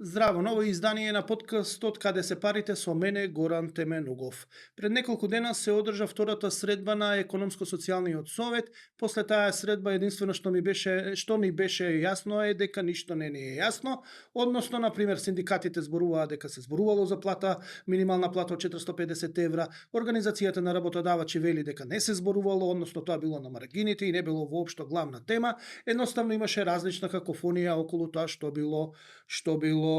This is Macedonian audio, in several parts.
Здраво, ново издание на подкастот Каде се парите со мене Горан Теменугов. Пред неколку дена се одржа втората средба на економско-социјалниот совет. После таа средба единствено што ни беше јасно е дека ништо не ни е јасно, односно на пример синдикатите зборуваа дека се зборувало за плата, минимална плата од 450 евра, организацијата на работодавачи вели дека не се зборувало, односно тоа било на маргините и не било воопшто главна тема. Едноставно имаше различна какофонија околу тоа што било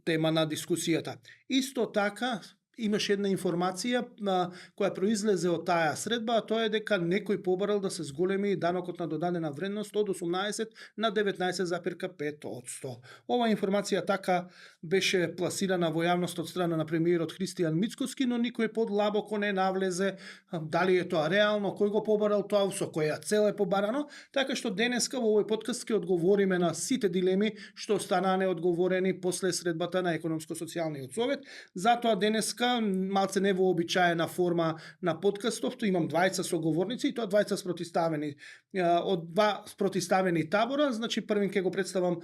тема на дискусијата. Исто така, имаше една информација која произлезе од таа средба, а тоа е дека некој побарал да се зголеми данокот на додадена вредност од 18 на 19,5%. Ова информација така беше пласирана во јавност од страна на премиерот Христијан Мицкоски, но никој подлабоко не навлезе дали е тоа реално, кој го побарал тоа, со која цел е побарано, така што денеска во овој подкаст ќе одговориме на сите дилеми што останаа неодговорени после средбата на економско-социјалниот совет. Затоа денеска малце невообичаена форма на подкастов, тоа имам двајца соговорници и тоа двајца спротиставени од два спротиставени табора. Значи првин ќе го представам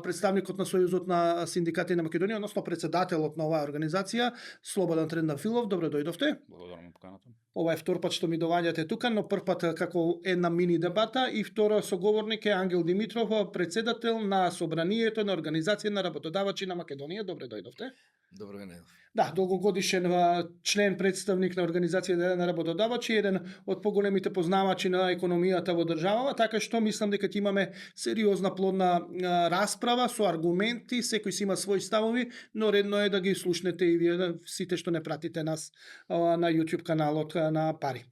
представникот на Сојузот на синдикати на Македонија, односно председателот на оваа организација, Слободан Трендафилов. Добро дојдовте. Благодарам на поканата. Ова е втор пат што ми доваѓате тука, но прв пат како една мини дебата, и второ соговорник е Ангел Димитров, председател на Собранието на Организација на работодавачи на Македонија. Добро дојдовте. Добро ден. Да, долгогодишен член, представник на Организацијата на работодавачи, еден од поголемите познавачи на економијата во државава, така што мислам дека ќе имаме сериозна плодна расправа со аргументи, секој си има своји ставови, но редно е да ги слушнете и вие сите што не пратите нас на YouTube каналот на Пари.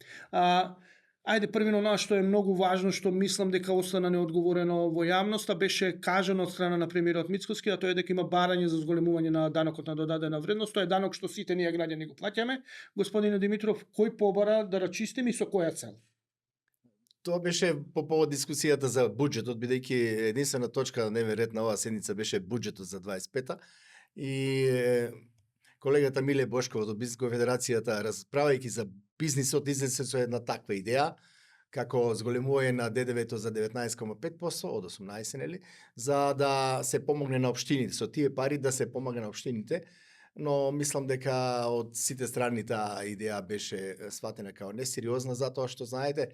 Ајде првино она што е многу важно, што мислам дека остана неодговорено во јавноста, беше кажано од страна на премиерот Мицкоски, а тоа е дека има барање за зголемување на данокот на додадена вредност. Тоа е данок што сите ние граѓани го плаќаме. Господине Димитров, кој побара да рачистим и со која цел? Тоа беше по повод дискусијата за буџетот, бидејќи единствена точка на дневен ред на оваа седница беше буџетот за 25-та и колегата Миле Бошков од Бизнис конфедерацијата, расправајќи за бизнисот, излезе со една таква идеја, како зголемување на ДДВ-то за 19,5% од 18, нели, за да се помогне на општините, со тие пари да се помогне на општините, но мислам дека од сите страни таа идеја беше сватена како несериозна, затоа што знаете,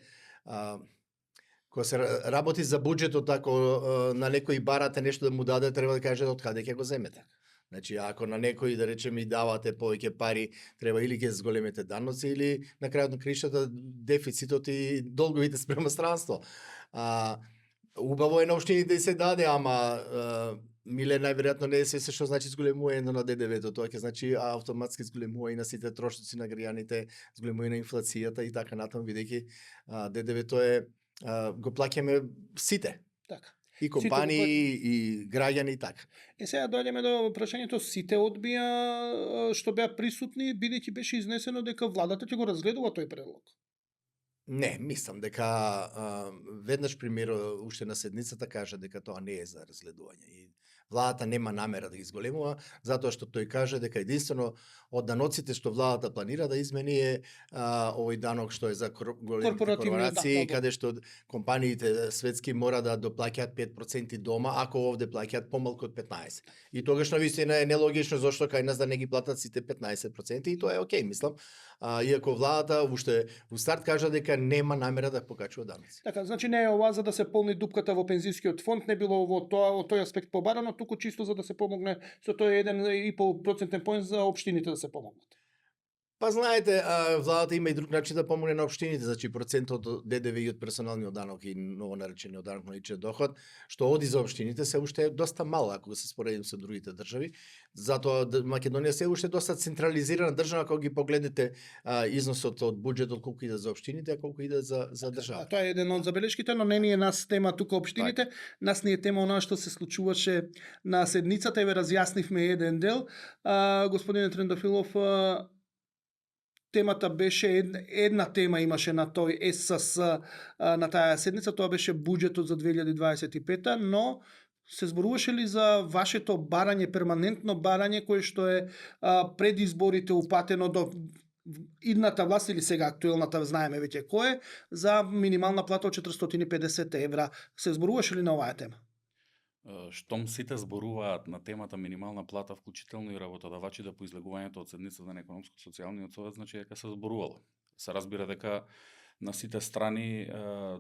кога се работи за буџетот, ако на некој барате нешто да му даде, треба да кажете од каде ќе го земете. Значи, ако на некој, да речеме, и давате повеќе пари, треба или ќе зголемете даноци, или на крајот на краиштата дефицитот и долговите спрема странство. Убаво е на општините и се даде, ама Миле најверојатно не е се што значи зголемување на ДДВ-то, тоа ќе значи автоматски зголемување на сите трошоци на граѓаните, зголемување на инфлацијата и така натаму, бидејќи ДДВ-то е го плаќаме сите. Така. И компании, и граѓани и така. Сега доаѓаме до прашањето, сите одбија што беа присутни, бидејќи беше изнесено дека владата ќе го разгледува тој предлог. Не, мислам дека веднаш премиерот уште на седницата кажа дека тоа не е за разгледување и владата нема намера да ги зголемува, затоа што тој каже дека единствено од даноците што владата планира да измени е овој данок што е за големите корпорации, каде што компаниите светски мора да доплаќаат 5% дома, ако овде плаќаат помалку од 15%. И тогаш навистина е нелогично зошто кај нас да не ги платат сите 15% и тоа е окей, мислам. Иако владата уште во старт кажа дека нема намера да покачува даноци. Така, значи не е ова за да се полни дупката во пензискиот фонд, не било во тој аспект побарано, туку чисто за да се помогне со тој 1,5% поен за општините да се помогнат. Па знаете, владата има и друг начин да помогне на општините, значи процентот од ДДВ и од персоналниот данок и ново наречениот данок на личен доход, што оди за општините се уште доста мало ако се споредим со другите држави. Затоа Македонија се уште доста централизирана држава кога ги погледнете износот од буџетот колку иде за општините, а колку иде за држава. Тоа е еден од забелешките, но не ни е нас тема тука општините, нас ни е тема она што се случуваше на седницата и ве разјаснивме еден дел. Господине Трендафилов, темата беше една тема имаше на тој СС на таа седница, тоа беше буџетот за 2025, но се зборуваше ли за вашето барање, перманентно барање кое што е пред изборите упатено до идната власт или сега актуелната, знаеме веќе кој е, за минимална плата од 450 евра. Се зборуваше ли на оваа тема? Штом сите зборуваат на темата минимална плата, вклучително и работодавачите по излегувањето од седницата на економско-социјалниот совет, значи дека се зборувало. Се разбира дека на сите страни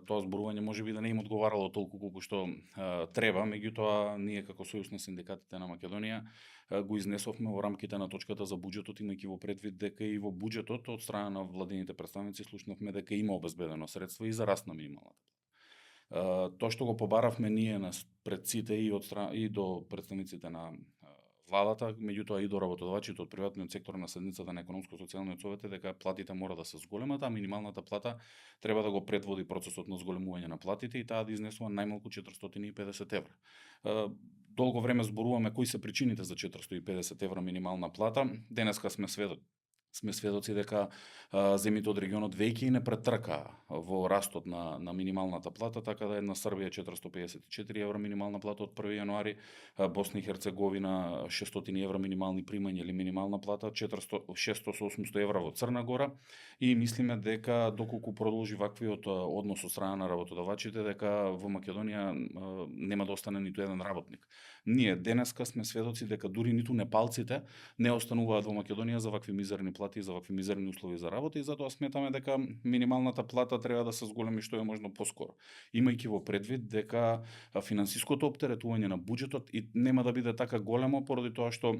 тоа зборување може би да не им одговарало толку колку што треба, меѓутоа ние како Сојуз на синдикатите на Македонија го изнесовме во рамките на точката за буџетот, имајќи во предвид дека и во буџетот од страна на владините представници слушнавме дека има обезбедено средства и за раст на минималната. Тоа што го побаравме ние пред сите и и до представниците на владата, меѓутоа и до работодавачите од приватниот сектор на седницата на економско-социјалниот совет е дека платите мора да се зголемат, а минималната плата треба да го предводи процесот на зголемување на платите и таа да изнесува најмалку 450 евра. Долго време зборуваме кои се причините за 450 евра минимална плата. Денеска сме сведоци дека земјите од регионот веќе не претркаа во растот на минималната плата, така да една Србија 454 евра минимална плата од 1 јануари, Босна и Херцеговина 600 евра минимални примања или минимална плата, 600-800 евра во Црна Гора, и мислиме дека доколку продолжи ваквиот однос од страна на работодавачите, дека во Македонија нема да остане ниту еден работник. Ние денеска сме сведоци дека дури ниту непалците не остануваат во Македонија за вакви мизерни плати и за вакви мизерни услови за работа, и затоа сметаме дека минималната плата треба да се зголеми што е можно поскоро. Имајќи во предвид дека финансиското оптеретување на буџетот и нема да биде така големо поради тоа што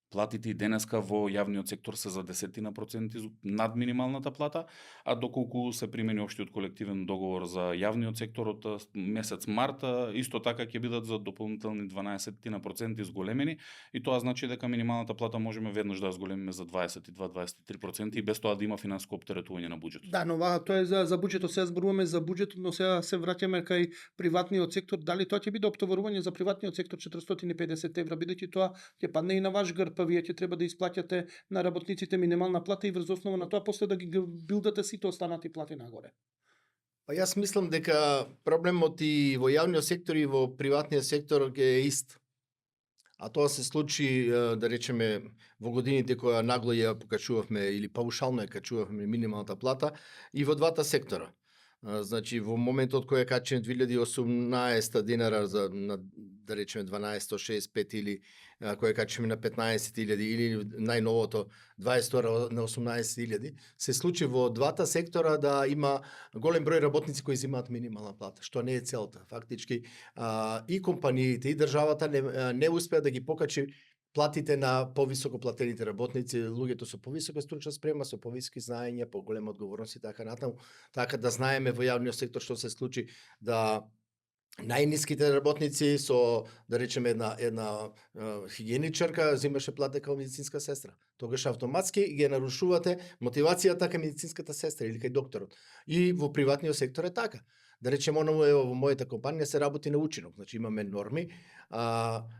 платите и денеска во јавниот сектор се за 10% над минималната плата, а доколку се примени општиот колективен договор за јавниот сектор од месец март, исто така ќе бидат за дополнителни 12% зголемени, и тоа значи дека минималната плата можеме веднаш да ја зголемиме за 22-23% и без тоа да има финансиско оптеретување на буџетот. Да, но тоа е за буџетот, сега зборуваме за буџетот, но сега се враќаме кај приватниот сектор. Дали тоа ќе биде оптоварување за приватниот сектор 450 евра, бидејќи тоа ќе падне и на ваш грб, па вие ќе треба да исплаќате на работниците минимална плата и врз основа на тоа после да ги билдате сите останати плати нагоре. Па јас мислам дека проблемот и во јавниот сектор и во приватниот сектор е ист. А тоа се случи, да речеме, во годините која нагло ја покачувавме или паушално ја качувавме минималната плата и во двата сектора. Значи, во моментот кој е качен 2018 динара за, да речеме, 1265 или кој е качен на 15.000 или најновото 22 на 18.000, се случи во двата сектора да има голем број работници кои земаат минимална плата, што не е целта. Фактички и компаниите и државата не успеа да ги покачи платите на повисоко платените работници, луѓето со повисока стручна спрема, со повисоки знаења, поголема одговорност и така натаму. Така да знаеме во јавниот сектор што се случи, да најниските работници со, да речеме, една хигиеничарка земаше плата како медицинска сестра. Тогаш автоматски ги нарушувате мотивацијата кај медицинската сестра или кај докторот. И во приватниот сектор е така. Да речеме, во мојата компанија се работи на учинок, значи имаме норми,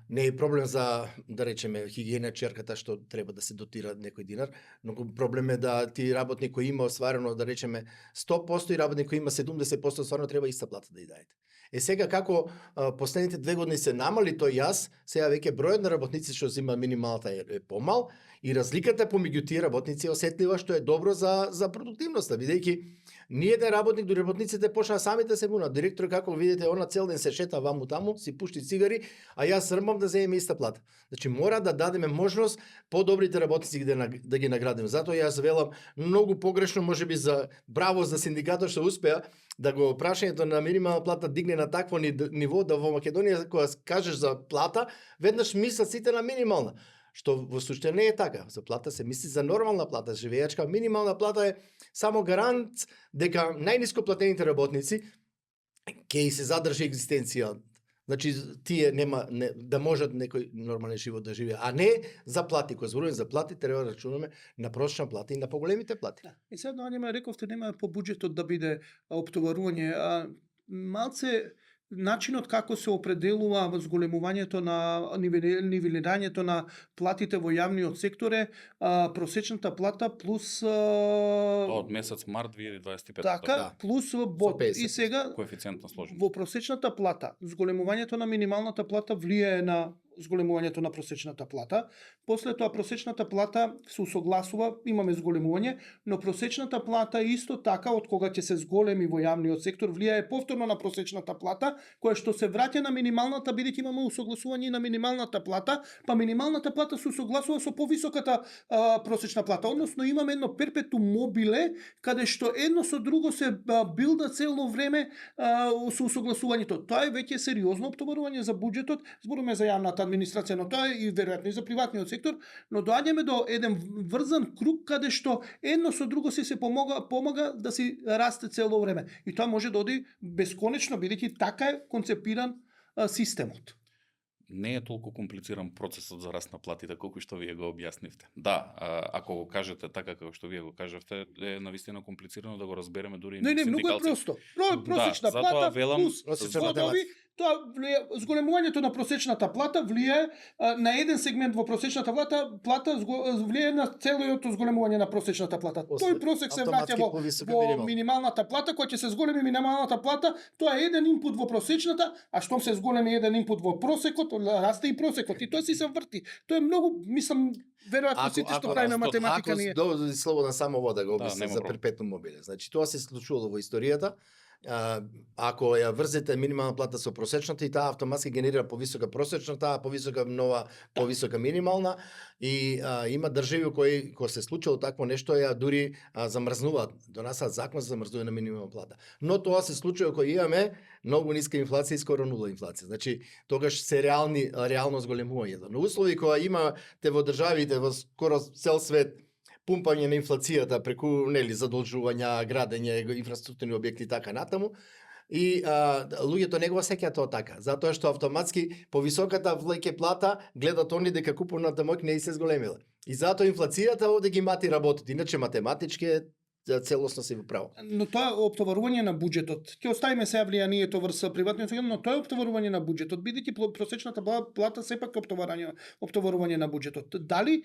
не е проблем за, да речеме, хигиеничарката што треба да се дотира некој динар, но проблем е да ти работник кој има остварено, да речеме, 100% и работник кој има 70%, стварно треба иста плата да ја дајете. Сега како последните 2 години се намали тој јас, сега веќе бројот на работници што зема минималната е помал и разликата помеѓу тие работници е осетлива, што е добро за продуктивноста, бидејќи ниеден работник до работниците почнаа сами да се бунат. Директор како видите, она цел ден се шета ваму таму, си пушти цигари, а јас срмам да земеме иста плата. Значи мора да дадеме можност подобрите работници да ги наградиме. Затоа јас велам многу погрешно, можеби за браво за синдикатот што успеа да го прашањето на минимална плата дигне на такво ниво да во Македонија кога кажеш за плата, веднаш мислат сите на минимална. Што во суштина не е така. За плата се мисли за нормална плата, живеачка. Минимална плата е само гарант дека најниско платените работници ќе се задржи екзистенција. Значи, тие да можат некој нормален живот да живее, а не за плати. Кога зборуваме за плати, треба да рачунаме на просечна плата и на поголемите плати. И сега рековте нема по буџетот да биде оптоварување, малце начинот како се определува зголемувањето на нивелирањето на платите во јавниот сектор е просечната плата плюс од месец март 2025. така, да. плюс бод. И сега коефициент на сложеност. во просечната плата зголемувањето на минималната плата влијае на зголемувањето на просечната плата. После тоа просечната плата се усогласува, имаме зголемување, но просечната плата исто така од кога ќе се зголеми во јавниот сектор влијае повторно на просечната плата, која што се враќа на минималната, бидејќи имаме усогласување на минималната плата, па минималната плата се усогласува со повисоката просечна плата, односно имаме едно перпетум мобиле каде што едно со друго се билда цело време со усогласувањето. Тоа е веќе сериозно оптоварување за буџетот, зборуваме за јавната администрација, но тоа е и веројатно и за приватниот сектор, но доаѓаме до еден врзан круг каде што едно со друго се помага да си расте цело време. И тоа може да оди бесконечно, бидејќи така е концепиран системот. Не е толку комплициран процесот за раст на платите колку што вие го објаснивте. Да, ако го кажете така како што вие го кажавте, е навистина комплицирано да го разбереме дури и Не, многу е просто. Просечна плата плюс годови, тоа зголемувањето на просечната плата влијае на еден сегмент во просечната плата влијае на целото зголемување на просечната плата. Тој просек се враќа во минималната плата, која ќе се зголеми минималната плата, тоа е еден инпут во просечната, а штом се зголеми еден инпут во просекот, расте и просекот и тоа си се врти. Тоа е многу, мислам, веројатно сите што правиме математика ние. Ако слободно само вода го обясни за перпетум мобиле. Значи тоа се случувало во историјата. Ако ја врзете минимална плата со просечната, и таа автоматски генерира повисока просечната, а повисока минимална, и има држави кои се случило такво нешто, ја дури замрзнуваат, донесаат закон за замрзнување на минимална плата. Но тоа се случува кога имаме многу ниска инфлација и скоро нула инфлација. Значи тогаш се реално зголемувањето. Но услови кога имате во државите во скоро цел свет пумпање на инфлацијата преку задолжувања, градење, инфраструктурни објекти и така натаму. И луѓето не го сеќаат тоа така, затоа што автоматски повисоката влеќе плата гледат они дека купувната моќ не се зголемила. И затоа инфлацијата овде ги мати работат. Иначе математички целосно се во право. Но тоа е оптоварување на буџетот. Ќе оставиме се влијанието врз приватниот сектор, но тоа е оптоварување на буџетот, бидејќи просечната плата сепак е оптоварување на буџетот. Дали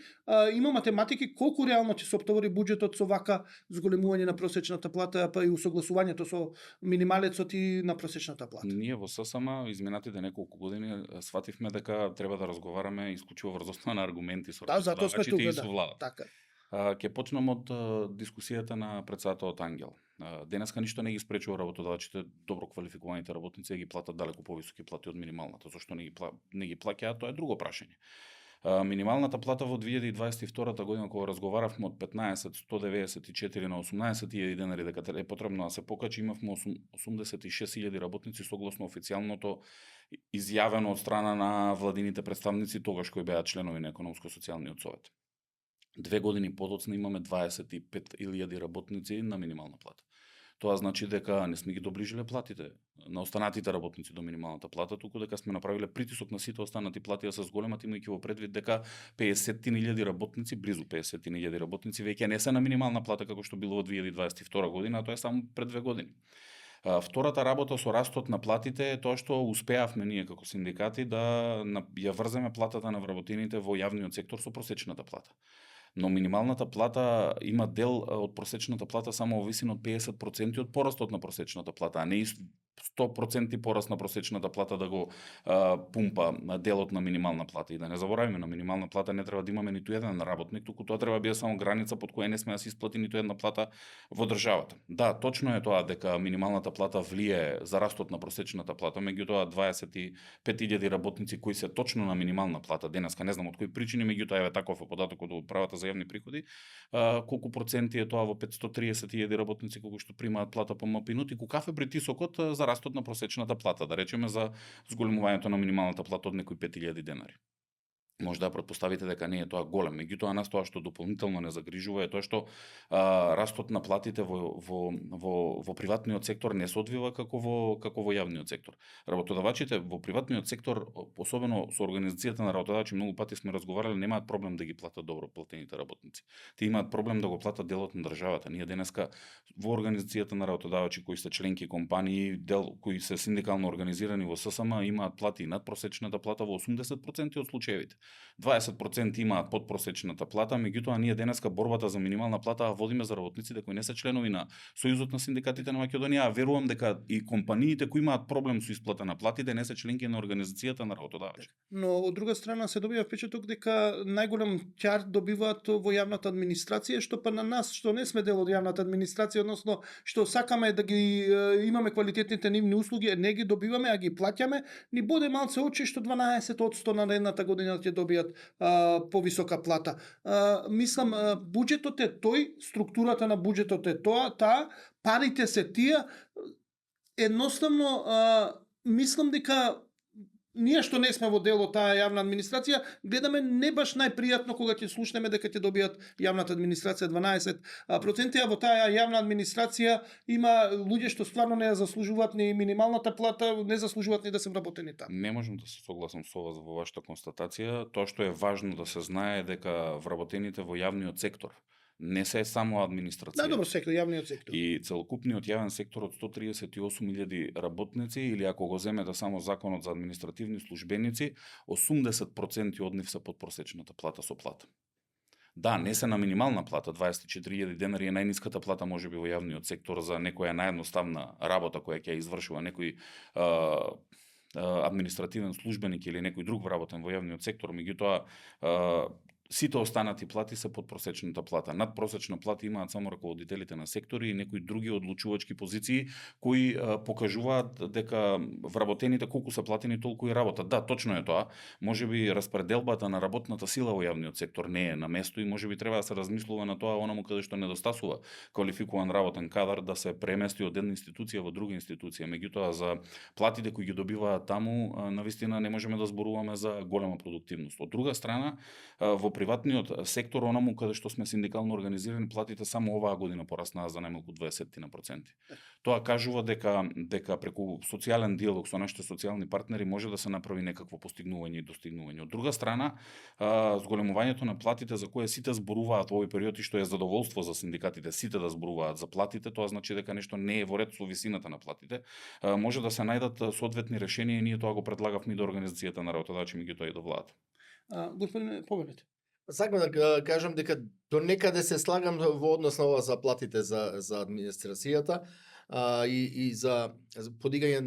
има математики колку реално ќе се оптовари буџетот со вака зголемување на просечната плата, па и усогласувањето со минималецот и на просечната плата? Ние во ССМ изминатите неколку години свативме дека треба да разговараме исклучиво врз основа на аргументи со работодавачите и со владата. Така. Ќе почнем од дискусијата на претседателот Ангел. Денеска ништо не ги спречува работодавачите, добро квалификуваните работници да ги платат далеку повисоки плати од минималната. Зошто не ги плаќаат, тоа е друго прашање. Минималната плата во 2022 година, кога разговаравме од 15.194 на 18.000 денари, дека е потребно да се покачи, имавме 86.000 работници согласно официјалното изјавено од страна на владините представници тогаш кои беа членови на Економско-социјалниот совет. 2 години подоцна имаме 25.000 работници на минимална плата. Тоа значи дека не сме ги доближиле платите на останатите работници до минималната плата, туку дека сме направиле притисок на сите останати плати да се зголемат, имајќи во предвид дека 50.000 работници, близу 50.000 работници веќе не се на минимална плата како што било во 2022 година, а тоа е само пред 2 години. Втората работа со растот на платите е тоа што успеавме ние како синдикати да ја врземе платата на вработените во јавниот сектор со просечната плата. Но минималната плата има дел од просечната плата само во висина од 50% од порастот на просечната плата, а не 100% пораст на просечната плата да го пумпа делот на минимална плата. И да не заборавиме, на минимална плата не треба да имаме ниту еден работник, туку тоа треба да биде само граница под која не сме да се исплати ниту една плата во државата. Да, точно е тоа дека минималната плата влијае за растот на просечната плата, меѓутоа 25.000 работници кои се точно на минимална плата денеска, не знам од кои причини, меѓутоа еве таков е податок од управата за јавни приходи, колку проценти е тоа во 530.000 работници кои што примаат плата по МПИНУТ и каков е притисокот за растот на просечната плата, да речеме за зголемувањето на минималната плата од некои 5.000 денари. Може да претпоставите дека не е тоа голем, меѓутоа нас тоа што дополнително не загрижува е тоа што растот на платите во приватниот сектор не се одвива како во јавниот сектор. Работодавачите во приватниот сектор, особено со организацијата на работодавачи, многу пати сме разговарале, немаат проблем да ги платат добро платените работници. Тие имаат проблем да го платат делот на државата. Ние денеска во организацијата на работодавачи кои се членки компании, кои се синдикално организирани во ССМ, имаат плати над просечната плата во 80% од случаевите. 20% имаат подпросечната плата, меѓутоа ние денеска борбата за минимална плата водиме за работниците кои не се членови на Сојузот на синдикатите на Македонија, а верувам дека и компаниите кои имаат проблем со исплата на платите не се членки на организацијата на работодавачи. Но од друга страна се добива впечаток дека најголем ќар добиваат во јавната администрација, што па на нас што не сме дел од јавната администрација, односно што сакаме да ги имаме квалитетните нивни услуги, не ги добиваме, а ги плаќаме, ни боде малце очи што 12% на наредната година ќе добијат повисока плата. Мислам, буџетот е тој, структурата на буџетот е таа, парите се тие, едноставно мислам дека ние што не сме во дел од таа јавна администрација, гледаме не баш најпријатно кога ќе слушнеме дека ќе добијат јавната администрација 12%, а во таа јавна администрација има луѓе што стварно не ја заслужуваат ни минималната плата, не заслужуваат ни да се вработени таму. Не можам да се согласам со вас во вашата констатација. Тоа што е важно да се знае дека вработените во јавниот сектор не се само администрација. Добро сектор, јавниот сектор. И целокупниот јавен сектор од 138.000 работници, или ако го земете само законот за административни службеници, 80% од нив се под просечната плата со плата. Да, не се на минимална плата, 24.000 денари е најниската плата можеби во јавниот сектор за некоја наједноставна работа која ќе ја извршува некој административен службеник или некој друг вработен во јавниот сектор, меѓутоа сите останати плати се под просечната плата. Надпросечна плата имаат само раководителите на сектори и некои други одлучувачки позиции кои покажуваат дека вработените колку се платени толку и работат. Да, точно е тоа. Можеби распределбата на работната сила во јавниот сектор не е на место и можеби треба да се размислува на тоа онаму каде што недостасува квалификуван работен кадар да се премести од една институција во друга институција. Меѓутоа за платите кои ги добиваат таму, навистина не можеме да зборуваме за голема продуктивност. Од друга страна, во приватниот сектор, онаму каде што сме синдикално организирани, платите само оваа година пораснаа за најмалку 20%. Тоа кажува дека преку социјален диалог со нашите социјални партнери може да се направи некакво постигнување и достигнување. Од друга страна, зголемувањето на платите за кое сите зборуваат во овој период и што е задоволство за синдикатите сите да зборуваат за платите, тоа значи дека нешто не е во ред со висината на платите. Може да се најдат соодветни решенија и ние тоа го предлагавме до организацијата на работодавачи, меѓутоа и до владата. Господине, повелете. Сакам да кажам дека до некаде се слагам во однос на ова за платите за администрацијата и за подигање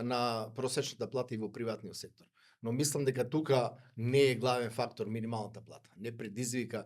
на просечната плата и во приватниот сектор. Но мислам дека тука не е главен фактор минималната плата. Не предизвика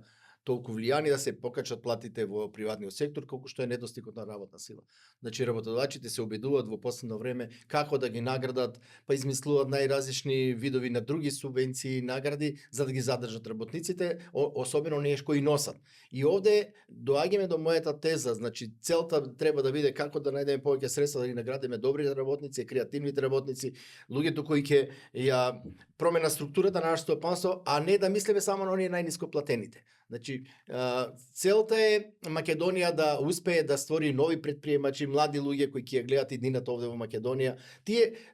толку влијание да се покачат платите во приватниот сектор, колку што е недостигот на работна сила. Значи, работодавачите се обидуваат во последно време како да ги наградат, па измислуваат најразлични видови на други субвенции, награди, за да ги задржат работниците, особено оние кои носат. И овде доаѓаме до мојата теза, значи, целта треба да биде како да најдеме повеќе средства да ги наградиме добрите работници, креативните работници, луѓето кои ќе ја промена структурата на нашето стопанство, а не да мислиме само на оние најниско платените. Значи, целта е Македонија да успее да створи нови предприемачи, млади луѓе кои ќе ја гледат иднината овде во Македонија.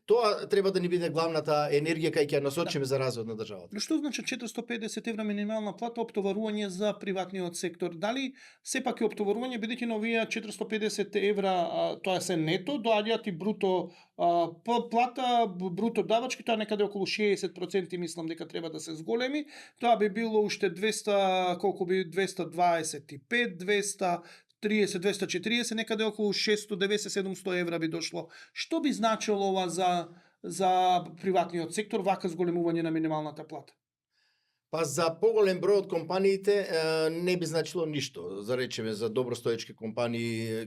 Тоа треба да ни биде главната енергија кај ќе ја насочиме за развој на државата. Но што значи 450 евра минимална плата оптоварување за приватниот сектор? Дали сепак е оптоварување, бидејќи на овие 450 евра, тоа се нето, доаѓаат и бруто плата, бруто давачки, тоа некаде околу 60% мислам дека треба да се зголеми. Тоа би било уште 200, колку би 225, 230, 240, некаде околу 690-700 евра би дошло. Што би значило ова за приватниот сектор, вака зголемување на минималната плата? Па за поголем број од компаниите не би значило ништо. За речеме за добростоечки компании,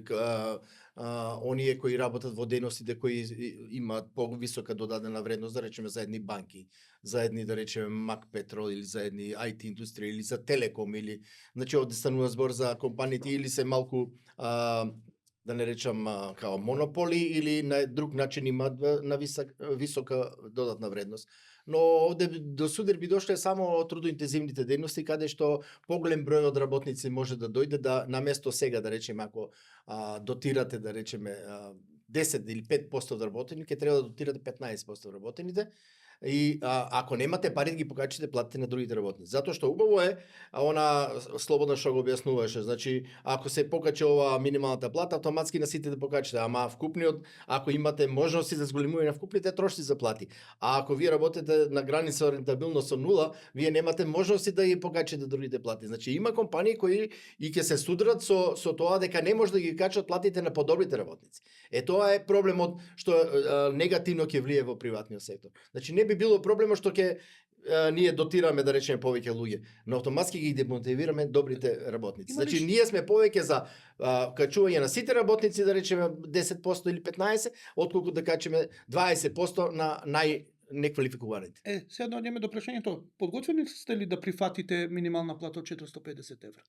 оние кои работат во дејностите кои имаат повисока додадена вредност, да речеме за едни банки, за едни, да речеме, Мак Петрол, или за едни IT индустрија, или за Телеком, или, значи, овде станува збор за компаниите или се малку, да не речам, као монополи, или на друг начин имаат на висока додатна вредност. Но овде до судир би дошле само трудоинтензивните дејности, каде што поголем број од работници може да дојде да наместо сега, да речеме, ако дотирате, да речеме, 10 или 5% од работените, ќе треба да дотирате 15% од работените, и ако немате пари да ги покачите платите на другите работници. Затоа што убаво е она слободно што го објаснуваше, значи ако се покачи ова минималната плата, автоматски на сите да покачите, ама вкупниот ако имате можности за зголемување на вкупните трошоци за плати. А ако вие работите на граница рентабилност со нула, вие немате можности да ги покачите другите плати. Значи има компании кои и ќе се судрат со тоа дека не може да ги качат платите на подобрите работници. Тоа е проблемот што негативно ќе влие во приватниот сектор. Значи не би било проблемот што ќе ние дотираме да речеме повеќе луѓе, но автоматски ги демотивираме добрите работници. Значи ние сме повеќе за качување на сите работници да речеме 10% или 15%, отколку да качиме 20% на неквалификуваните. Сега доаѓаме до прашањето, подготвени сте ли да прифатите минимална плата од 450 евра?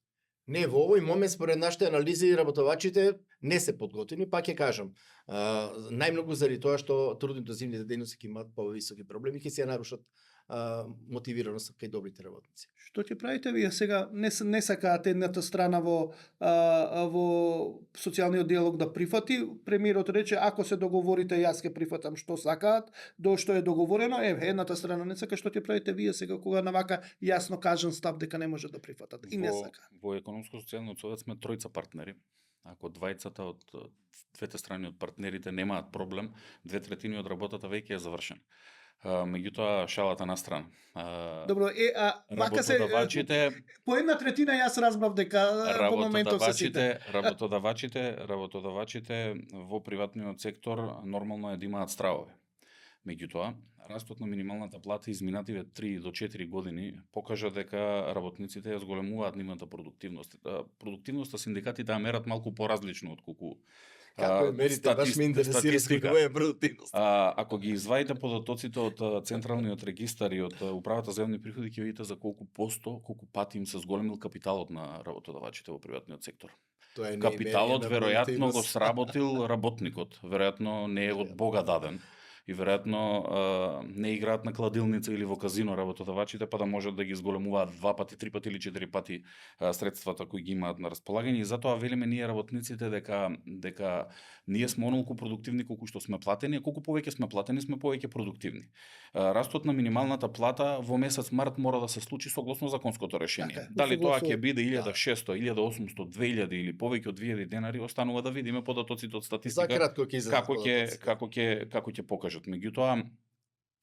Не, во овој момент според нашите анализи работувачите не се подготвени, пак ќе кажам. Најмногу заради тоа што трудно-интензивните дејности ќе имаат повисоки проблеми, ќе се нарушат мотивираност кај добрите работници. Што ќе правите вие сега? Не сакаате едната страна во социјалниот диалог да прифати. Премиерот рече ако се договорите јас ќе прифатам што сакаат, до што е договорено, едната страна не сака. Што ќе правите вие сега кога на вака јасно кажан став дека не може да прифатат и не сака? Во економско-социјалниот совет сме тројца партнери. Ако двајцата од двете страни од партнерите немаат проблем, 2/3 од работата веќе е завршена. Меѓутоа шалата на страна. Добро, вака се по 1/3 јас разбрав дека во моментов се сите. Работодавачите во приватниот сектор нормално е да имаат стравови. Меѓутоа, растот на минималната плата изминативе 3 до 4 години покажа дека работниците ја зголемуваат нивната продуктивност. Продуктивноста синдикатите ја мерат малку поразлично од колку како е мерите, баш ме интересира каква е продуктивност. Ако ги извадите податоците од Централниот регистар и од Управата за јавни приходи, ќе видите за колку пати им се зголемил капиталот на работодавачите во приватниот сектор. Капиталот веројатно го сработил работникот, веројатно не е од Бога даден. И веројатно не играат на кладилница или во казино работодавачите, па да можат да ги зголемуваат 2 пати, 3 пати или 4 пати средствата кои ги имаат на располагање. И затоа велиме ние работниците дека ние сме онолку продуктивни колку што сме платени, а колку повеќе сме платени, сме повеќе продуктивни. Растот на минималната плата во месец март мора да се случи согласно законското решение. Дали тоа ќе биде 1600, 1800, 2000 или повеќе од 2000 денари, останува да видиме податоците од статистика. За кратко како ќе покажат. Меѓутоа,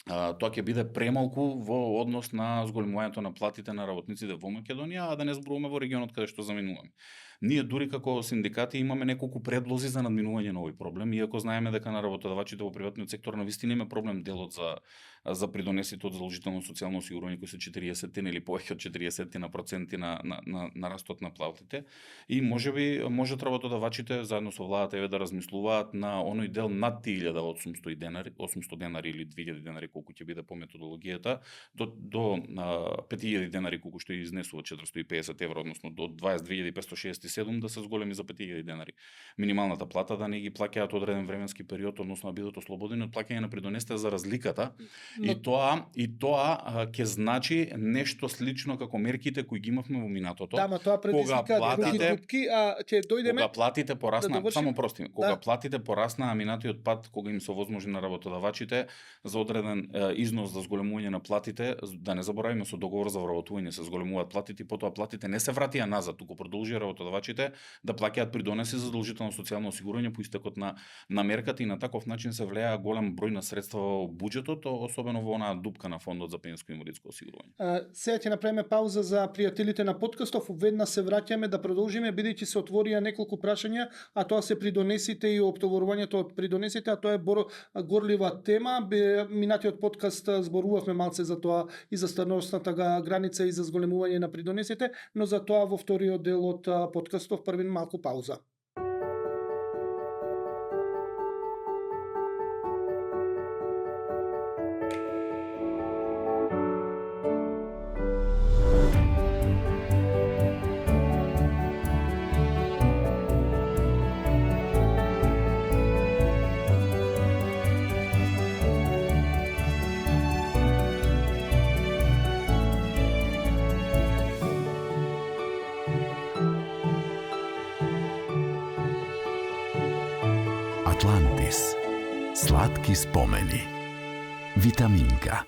тоа ќе биде премалку во однос на зголемувањето на платите на работниците во Македонија, а да не зборуваме во регионот каде што заминуваме. Ние дури како синдикати имаме неколку предлози за надминување на овој проблем, иако знаеме дека на работодавачите во приватниот сектор навистина има проблем делот за придонесите од задолжително социјално осигурување кои се 40 или повеќе од 40% на растот на платите. И можат работодавачите заедно со владата да размислуваат на оној дел над 1800 денари, 800 денари или 2000 денари колку ќе биде по методологијата, до 5000 денари колку што изнесува 450 евро, односно до 22.567 да се зголеми за 5000 денари. Минималната плата да не ги плаќаат одреден временски период, односно да бидат ослободени од плаќање на придонесите за разликата. И тоа ќе значи нешто слично како мерките кои ги имавме во минатото. Да, ма тоа предизвика други дупки, ќе дојдеме. Кога платите порасна, само прости, кога платите порасна минатиот пат, кога им се овозможи на работодавачите за одреден износ за зголемување на платите, да не забораваме со договор за вработување се зголемуваат платите и потоа платите не се вратија назад, туку продолжија работодавачите да плаќаат придонеси за задолжително социјално осигурување по истекот на мерката и на таков начин се влеа голем број на средства во буџетот, особено во онаа дупка на фондот за пенсијско и инвалидско осигурување. Сега ќе направиме пауза за пријателите на подкастов, веднаш се враќаме да продолжиме бидејќи се отворија неколку прашања, а тоа се придонесите и оптоварувањето од придонесите, а тоа е горлива тема. Минатиот подкаст зборувавме малце за тоа и за старосната граница и за зголемување на придонесите, но за тоа во вториот дел од подкастов први малку пауза. Атлантис. Сладки спомени. Витаминка.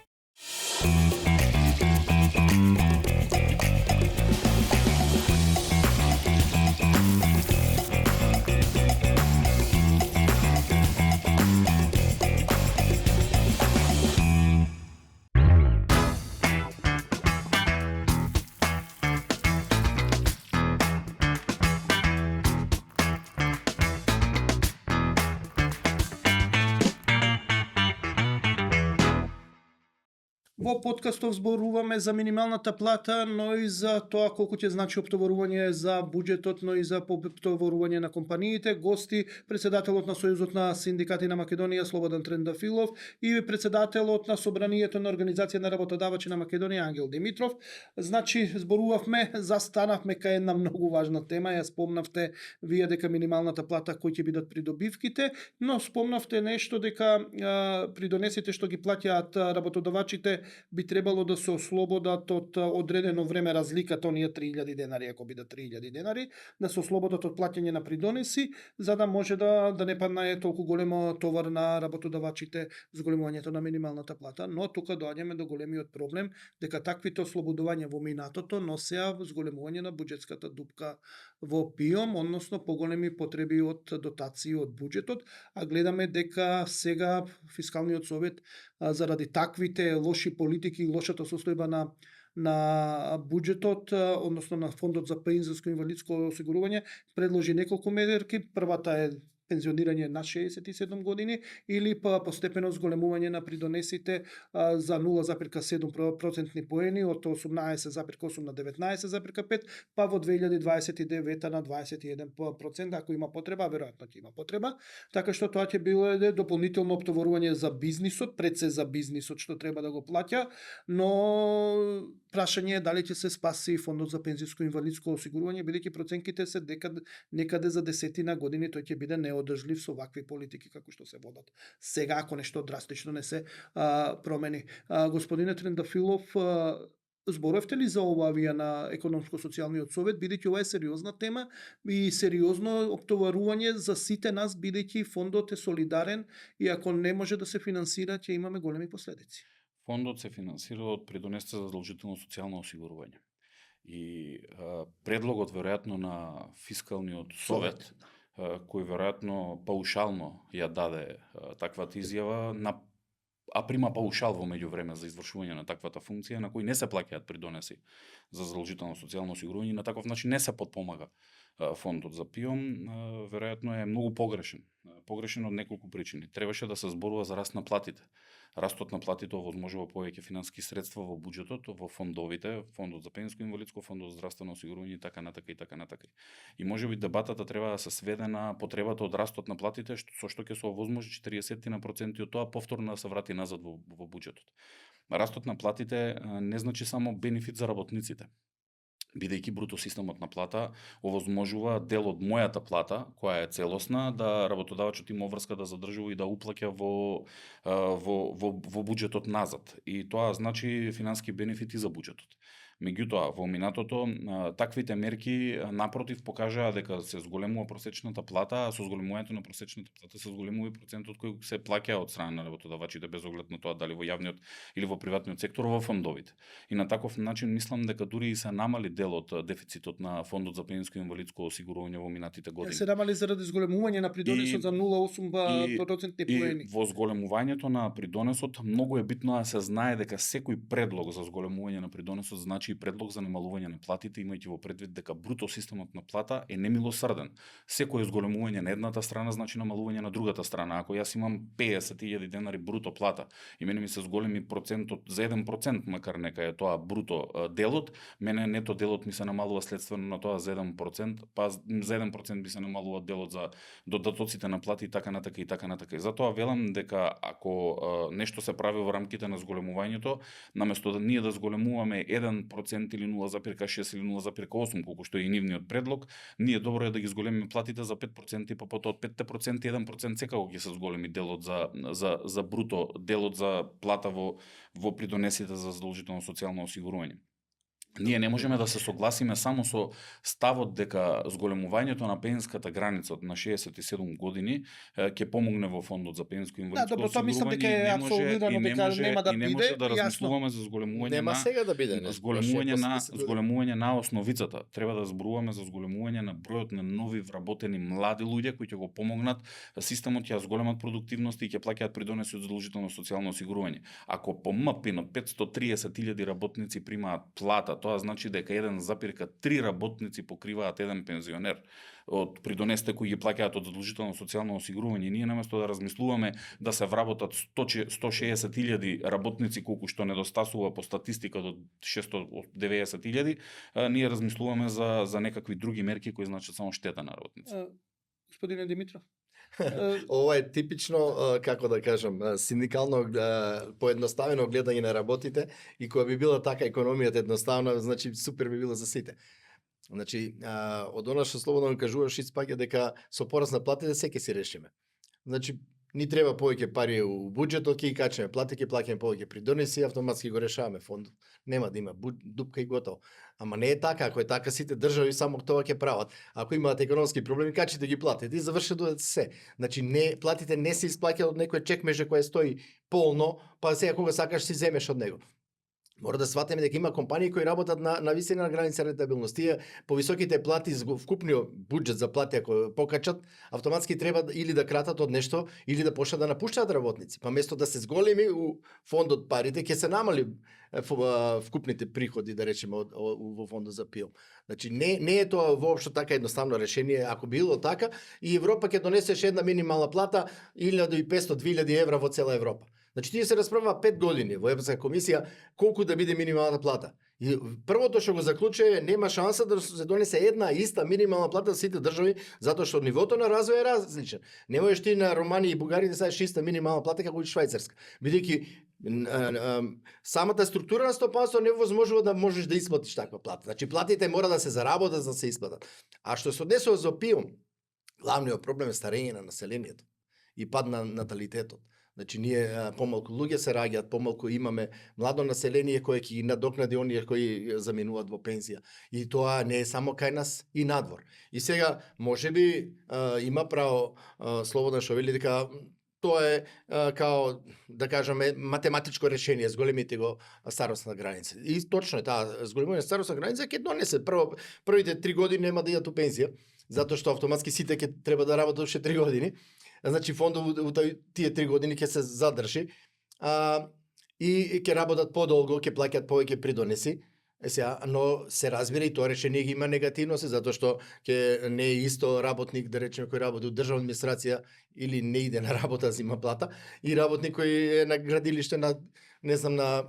Во подкастов зборуваме за минималната плата, но и за тоа колку ќе значи оптоварување за буџетот, но и за оптоварување на компаниите. Гости, председателот на Сојузот на синдикати на Македонија Слободан Трендафилов и председателот на Собранието на Организација на работодавачи на Македонија Ангел Димитров. Значи, зборувавме, застанавме кај една многу важна тема. Ја спомнавте вие дека минималната плата кои ќе бидат придобивките, но спомнавте нешто дека придонесите што ги плаќаат работодавачите би требало да се ослободат од одредено време разликата, оние 3000 денари, ако бидат 3000 денари, да се ослободат од плаќање на придонеси, за да може да не падне толку големо товар на работодавачите зголемувањето на минималната плата. Но тука доаѓаме до големиот проблем дека таквите ослободувања во минатото носеа зголемување на буџетската дупка во ПИОМ, односно поголеми потреби од дотации од буџетот, а гледаме дека сега Фискалниот совет заради таквите лоши политики и лошата состојба на буџетот, односно на фондот за пензионско и инвалидско осигурување, предложи неколку мерки. Првата е пензионирање на 67 години или па постепено зголемување на придонесите за 0,7% поени од 18,8 на 19,5, па во 2029 на 21%, ако има потреба, веројатно ќе има потреба, така што тоа ќе биде дополнително оптоварување за бизнисот, пред се за бизнисот што треба да го плаќа, но прашање е дали ќе се спаси фондот за пензионско и инвалидско осигурување, бидејќи проценките се дека некаде за 10 години тој ќе биде неодржлив со вакви политики како што се водат сега, ако нешто драстично не се промени. Господине Трендафилов, зборовте ли за ова вие на Економско-социјалниот совет, бидејќи ова е сериозна тема и сериозно оптоварување за сите нас, бидејќи фондот е солидарен и ако не може да се финансира, ќе имаме големи последици. Фондот се финансира од придонесите за задолжително социјално осигурување. И предлогот веројатно на Фискалниот совет, кој веројатно паушално ја даде таквата изјава, а прима паушал во меѓувреме за извршување на таквата функција, на кој не се плаќаат придонеси за задолжително социјално осигурување, на таков начин не се потпомага фондот за ПИОМ, веројатно е многу погрешен. Погрешен од неколку причини. Требаше да се зборува за раст на платите. Растот на платите овозможува повеќе финансиски средства во буџетот, во фондовите, фондот за пензионско и инвалидско, фондот за здравствено осигурување и така натака и така натака. И можеби дебатата треба да се сведе на потребата од растот на платите, со што ќе се овозможи 40% од тоа повторно да се врати назад во буџетот. Растот на платите не значи само бенефит за работниците, бидејќи бруто системот на плата овозможува дел од мојата плата, која е целосна, да работодавачот има врска да задржува и да уплаќа во буџетот назад. И тоа значи финански бенефити за буџетот. Меѓутоа, во минатото, таквите мерки напротив покажаа дека се зголемува просечната плата, а со зголемувањето на просечната плата се зголемува и процентот кој се плаќа од страна на работодавачите без оглед на тоа дали во јавниот или во приватниот сектор, во фондовите. И на таков начин мислам дека дури и се намали дел од дефицитот на фондот за пензионско и инвалидско осигурување во минатите години. Се намали заради зголемување на придонесот за 0,8% поени. И во зголемувањето на придонесот многу е битно да се знае дека секој предлог за зголемување на придонесот значи и предлог за намалување на платите, имајќи во предвид дека бруто системот на плата е немилосрден. Секој зголемување на едната страна значи намалување на другата страна. Ако јас имам 50.000 денари бруто плата и мене ми се зголеми процентот за 1%, макар нека е тоа бруто делот, мене нето делот ми се намалува следствено на тоа за 1%, па за 1% би се намалува делот за додатоците на плати и така натака и така натака. И затоа велам дека ако нешто се прави во рамките на зголемувањето, наместо да ние да зголемуваме 1% или 0,6 или 0,8, колку што е и нивниот предлог, ние добро е да ги зголемиме платите за 5% и па потоа од 5% 1% секако ќе се зголеми делот за бруто, делот за плата во придонесите за задолжително социјално осигурување. Ние не можеме да се согласиме само со ставот дека зголемувањето на пенската граница на 67 години ќе помогне во фондот за пенско Да, инвалидско добро, тоа мислам дека осигурување е абсолвирано дека нема да и не биде, може да јасно. размислуваме за зголемување Нема на сега да биде нешто. зголемување на основицата. Треба да зборуваме за зголемување на бројот на нови вработени млади луѓе кои ќе го помогнат системот, ќе ја зголемат продуктивност и ќе плаќаат придонеси од задолжително социјално осигурување. Ако по МПИН 530.000 работници примаат плата, тоа значи дека 1,3 работници покриваат еден пензионер од придонесите кои ги плаќаат од задолжително социјално осигурување. Ние наместо да размислуваме да се вработат 160.000 работници колку што недостасува по статистика до 690.000, ние размислуваме за некакви други мерки кои значат само штета на работници. Господине Димитров. Ова е типично, како да кажам, синдикално поедноставено гледање на работите и кога би била така економијата едноставна, значи супер би било за сите. Значи, од она што слободно кажуваш, испаѓа дека со пораст на платите се ќе си решиме. Значи, ни треба повеќе пари у буџетот, ќе ги качаме плати, ќе плаќаме повеќе придонеси, автоматски го решаваме фондот. Нема да има дупка и готово. Ама не е така, ако е така сите држави само тоа ќе прават. Ако имаат економски проблеми, качите ги платите и завршете се. Значи платите не се исплаќаат од некој чекмеже кој стои полно, па сега кога сакаш си земеш од него. Мора да сватиме дека има компании кои работат на висина на граница рентабилност. Тие повисоките плати, вкупниот буџет за плати ако покачат, автоматски треба или да кратат од нешто, или да почнат да напуштаат работници. Па место да се зголеми у фондот парите, ќе се намали вкупните приходи, да речеме, во фондот за ПИО. Значи не е тоа воопшто така едноставно решение. Ако било така, и Европа ќе донесеше една минимална плата 1.500-2.000 евра во цела Европа. Значи тие се расправа 5 години во Европска комисија колку да биде минималната плата. И првото што го заклучи е нема шанса да се донесе една иста минимална плата за сите држави, затоа што нивото на развој е различен. Не можеш ти на Романија и Бугарија да садиш иста минимална плата како и Швајцарска. Бидејќи самата структура на стопанство не возможува да можеш да исплатиш таква плата. Значи платите мора да се заработат за да се исплатат. А што се однесува за ПИО, главниот проблем е старење на населението и пад на наталитетот. Значи ние помалку луѓе се раѓаат, помалку имаме младо население кое ќе ги надокнади оние кои заминуваат во пензија. И тоа не е само кај нас и надвор. И сега можеби има право Слободан што вели дека тоа е као да кажеме математичко решение, зголемите го старосна граница. И точно е таа зголемување старосна граница ќе донесе првите 3 години нема да идат у пензија, затоа што автоматски сите ќе треба да работат уште 3 години. Значи фондот у тие 3 години ќе се задржи и ќе работат подолго, ќе плаќаат повеќе придонеси. Сега, но се разбира и тоа решение ги има негативности, затоа што ќе не е исто работник, да речеме, кој работи у државна администрација или не иде на работа, зима плата, и работник кој е на градилиште на, не знам, на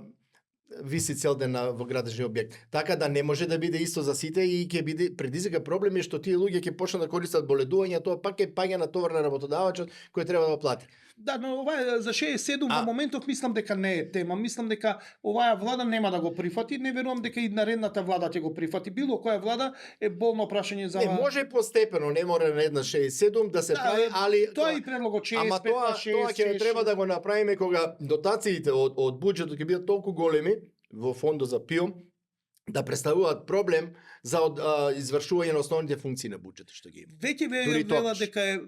виси цел ден во градежни објект. Така да не може да биде исто за сите и ќе биде предизвика проблеми што тие луѓе ќе почнат да користат боледување, тоа пак ќе паѓа на товар на работодавачот кој треба да го плати. Да, но ова е за 67 во моментов мислам дека не е тема. Мислам дека оваа влада нема да го прифати. Не верувам дека и наредната влада ќе го прифати. Било која влада е болно прашање за Не може постепено, не мора на една 67 да се прави, али тоа и предлогот 65, ама тоа ќе треба да го направиме кога дотациите од буџетот ќе бидат толку големи во фондот за ПИО да представуваат проблем за извршување на основните функции на буџетот што ги има. Веќе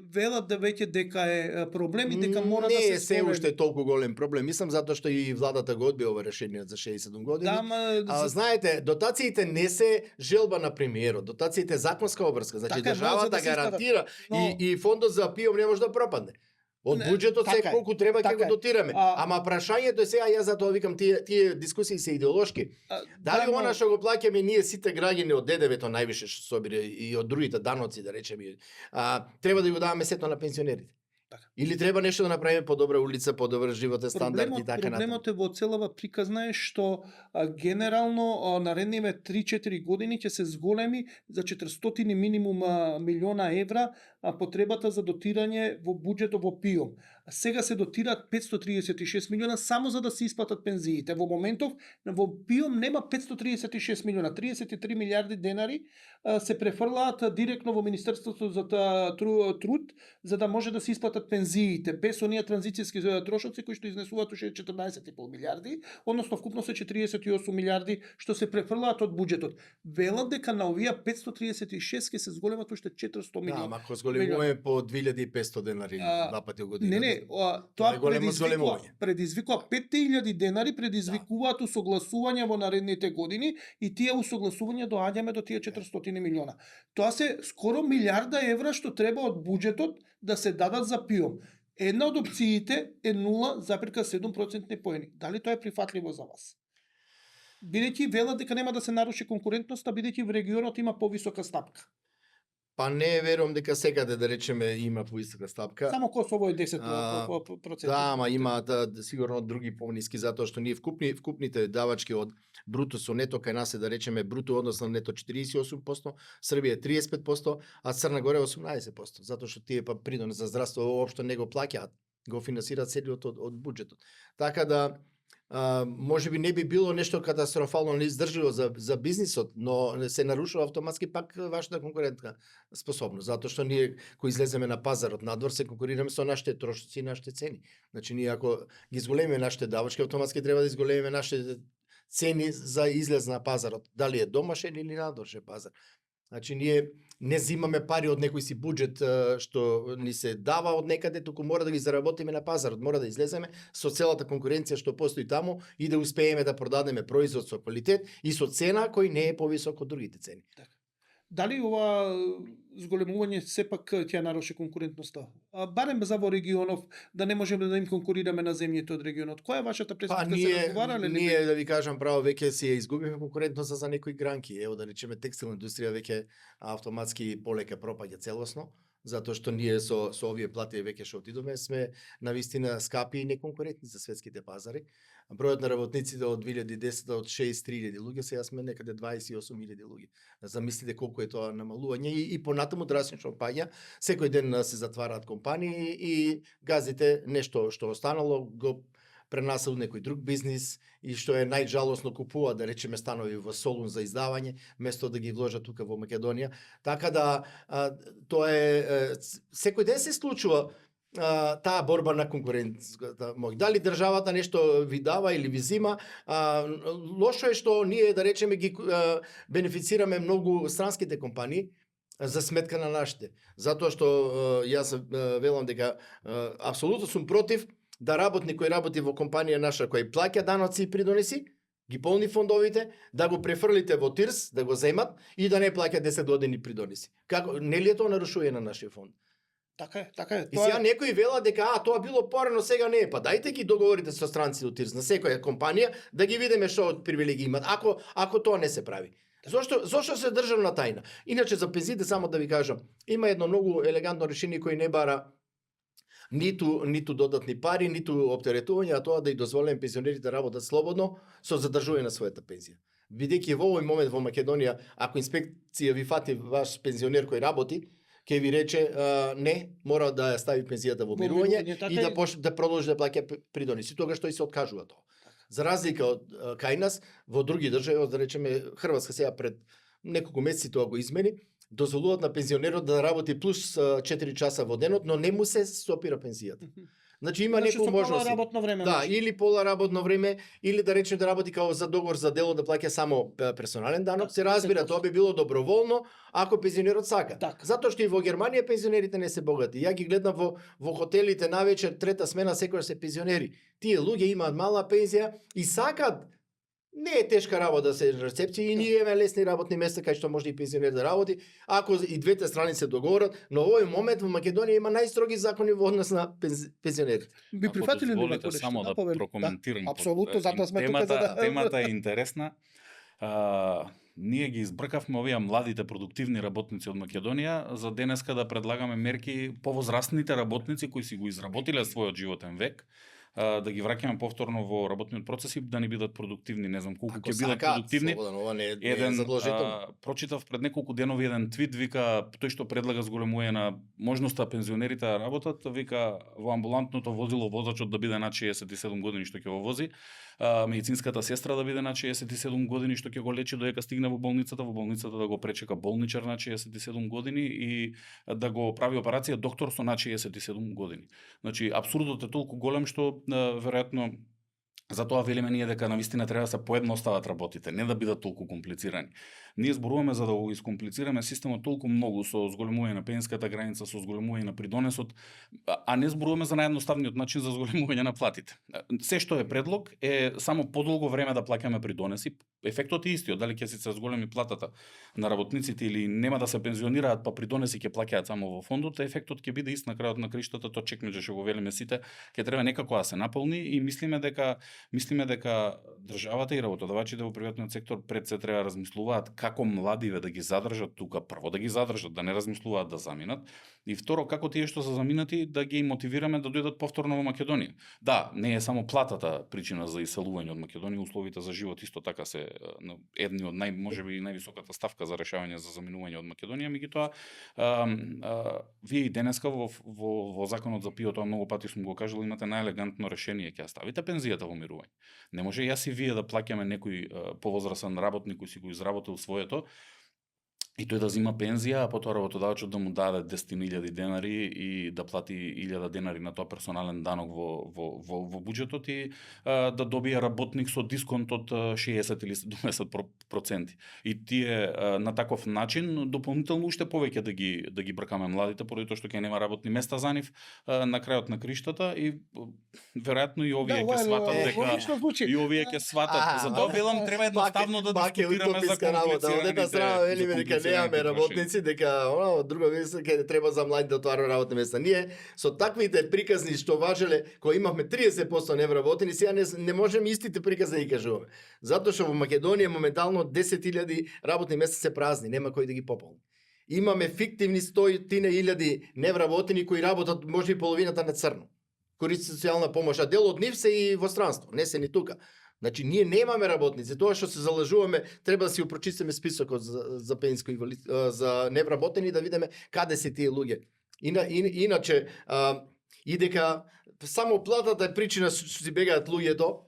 велат дека е проблем и дека мора не да се е се уште толку голем проблем. Мислам затоа што и владата го одби ова решение за 67 години. Да, знаете, дотациите не се желба на премиерот, дотациите е законска обврска. Значи така, државата гарантира и фондот за ПИО не може да пропадне. Од буџетот се колку треба ќе го дотираме. Ама прашањето е сега, јас затоа викам тие дискусии се идеолошки. Дали она што го плаќаме ние сите граѓани од ДДВ-то највише што собира и од другите даноци, да речеме, треба да го даваме сето на пензионерите. Или треба нешто да направиме подобра улица, подобар животен стандард и така натаму. Проблемот е во целава приказна е што генерално наредниве 3-4 години ќе се зголеми за 400 минимум милиона евра потребата за дотирање во буџетот во ПИО. сега се дотираат 536 милиона само за да се исплатат пензиите. Во моментов во ПИОМ нема 536 милиона, 33 милиарди денари се префрлаат директно во Министерството за труд за да може да се исплатат пензиите без оние транзицијски трошоци кои што изнесуваат уште 14,5 милиарди, односно вкупно се 48 милиарди што се префрлаат од буџетот. Велат дека на овие 536 ќе се зголемат уште 400 милиона. Да, ако зголемуваме по 2500 денари два пати година. Не, тоа предизвикува 5000 денари, предизвикуваат усогласувања во наредните години и тие усогласувања доаѓаме до тие 400 милиона. Тоа се скоро милиарда евра што треба од буџетот да се дадат за ПИОМ. Една од опциите е 0,7% поени. Дали тоа е прифатливо за вас? Бидејќи велат дека нема да се наруши конкурентноста, бидејќи во регионот има повисока стапка. Па не верувам дека секаде да речеме има повисока стапка. Само Косово е 10%. Да, ама има сигурно други пониски затоа што ние вкупните давачки од бруто со нето кај нас е да речеме бруто односно нето 48%, Србија 35%, а Црна Гора 18%, затоа што тие па придонес за здравство воопшто не го плаќаат, го финансираат целиот од буџетот. Така да може би не би било нешто катастрофално неиздржливо за бизнисот, но се нарушува автоматски пак вашата конкурентна способност, затоа што ние кои излеземе на пазарот надвор се конкурираме со нашите трошоци и нашите цени. Значи ние ако ги изголемиме нашите давачки, автоматски треба да изголемиме нашите цени за излез на пазарот, дали е домашен или надворшен пазар. Значи ние не земаме пари од некој си буџет што ни се дава од некаде, туку мора да ги заработиме на пазарот, мора да излеземе со целата конкуренција што постои таму и да успееме да продадеме производ со квалитет и со цена кој не е повисок од другите цени. Дали ова зголемување сепак ќе наруши конкурентноста? Барем за во регионов да не можеме да им конкурираме на земјите од регионот. Која е вашата претпоставка? Се разговарале ли? Ние да ви кажам право веќе си ја изгубиме конкурентноста за некои гранки. Ево да речеме текстилна индустрија веќе автоматски полека пропаѓа целосно, затоа што ние со овие плати веќе што отидоме сме навистина скапи и неконкурентни за светските пазари. Бројот на работниците од 2010 од 63.000 луѓе, сега сме некаде 28.000 луѓе. Замислите колку е тоа намалување и понатаму драстично паѓа. Секој ден се затвараат компании и газите нешто што останало го пренасат некој друг бизнис и што е најжалосно купува да речеме станови во Солун за издавање место да ги вложат тука во Македонија. Така да тоа е секој ден се случува таа борба на конкуренцията. Дали државата нешто ви дава или ви зима, лошо е што ние да речеме ги бенефицираме многу странските компании за сметка на нашите. Затоа што јас велам дека апсолутно сум против да работник кој работи во компанија наша кој плаќа даноци и придонеси, ги полни фондовите, да го префрлите во ТИРС, да го земат и да не плаќа 10 години придонеси. Како нели е тоа нарушување на нашиот фонд? Така е. И сега некои вела дека тоа било порано, сега не е. Па дајте ги договорите со странци од ТИРС на секоја компанија да ги видиме што од привилегии имат. Ако тоа не се прави. Зошто се државна тајна? Иначе за пензиите само да ви кажам, има едно многу елегантно решение кој не бара ниту додатни пари, ниту оптеретување, а тоа да и дозволиме пензионерите да работат слободно со задржување на својата пензија. Бидејќи во овој момент во Македонија, ако инспекција ви фати ваш пензионер кој работи, ќе ви рече не, мора да ја стави пензијата во мирување и да продолжи да плаќа придоници. Тогаш тој се откажува тоа. За разлика од кај нас, во други држави, да речеме Хрватска сега пред неколку месеци тоа го измени, дозволуваат на пензионерот да работи плюс 4 часа во денот, но не му се стопира пензијата. Значи има некој можност. Да, или пола работно време, или да речеме да работи као за договор за дело да плаќа само персонален данок, се разбира, тоа би било доброволно ако пензионерот сака. Затоа што и во Германија пензионерите не се богати. Ја ги гледам во хотелите навечер, трета смена секогаш се пензионери. Тие луѓе имаат мала пензија и сакаат. Не е тешка работа да се рецепција и ние имаме лесни работни места кај што може и пензионер да работи, ако и двете страни се договорат, но во овој момент во Македонија има најстроги закони во однос на пензионерите. Би прифатиле ли да само да прокоментирам? Апсолутно, затоа сме тука за да темата е интересна. Ние ги избркавме овие младите продуктивни работници од Македонија за денеска да предлагаме мерки повозрастните работници кои си го изработиле својот животен век, да ги враќаме повторно во работниот процес и да не бидат продуктивни. Не знам колку Ако ќе бидат сакаат, продуктивни. слободен, ова не е задолжително. Прочитав пред неколку денови еден твит, вика тој што предлага зголемување на можноста пензионерите да работат, вика во амбулантното возило возачот да биде над 67 години што ќе го вози, медицинската сестра да биде над 67 години што ќе го лечи додека стигне во болницата да го пречека болничар на 67 години и да го прави операција доктор со над 67 години. Значи апсурдот е толку голем што веројатно затоа велиме ние дека навистина треба да се поедностават работите, не да бидат толку комплицирани. Ние зборуваме за да го искомплицираме системот толку многу со зголемување на пенската граница, со зголемување на придонесот, а не зборуваме за наједноставниот начин за зголемување на платите. Се што е предлог е само подолго време да плаќаме придонеси. Ефектот е истиот, дали ќе се зголеми платата на работниците или нема да се пензионираат, па придонеси ќе плаќаат само во фондот, ефектот ќе биде ист на крајот на криштата, тоа чекмеџе што го велиме сите, ќе треба некако да се наполни и мислиме дека државата и работодавачите во приватниот сектор пред се треба да размислуваат како младиве да ги задржат тука, прво да ги задржат, да не размислуваат да заминат, и второ како тие што се заминати да ги мотивираме да дојдат повторно во Македонија. Да, не е само платата причина за иселување од Македонија, условите за живот исто така се едни од можеби највисоката ставка за решавање за заминување од Македонија, меѓутоа вие и денеска во законот за ПИО, тоа многу пати сум го кажал, имате најелегантно решение, ќе ставите пензијата во мирување. Не може јас и вие да плаќаме некој повозрасен работник кој си го изработил своето и тој да зима пензија, а потоа работодавачот да му даде 10.000 денари и да плати 1.000 денари на тоа персонален данок во буџетот и да добие работник со дисконт од 60 или 70%. И тие на таков начин дополнително уште повеќе да ги бркаме младите, поради тоа што ќе нема работни места за нив на крајот на криштата и веројатно и овие ќе сватат дека и овие ќе сватат. Затоа велам треба едноставно да дискутираме за комплицираните немаме работници, дека од друга место ќе треба за млади да отвараме работни места. Ние со таквите приказни што важеле, кога имавме 30% невработени, сега не можеме истите приказни да ги кажуваме. Затоа што во Македонија моментално 10.000 работни места се празни, нема кој да ги пополни. Имаме фиктивни 100.000 невработени кои работат може и половината на црно. Користат социјална помош, а дел од нив се и во странство, не се ни тука. Значи, ние немаме работници. Тоа што се залажуваме, треба да си упрочистиме списокот за пенсиско за невработени да видиме каде се тие луѓе. Иначе, и дека само платата е причина што си бегаат луѓето,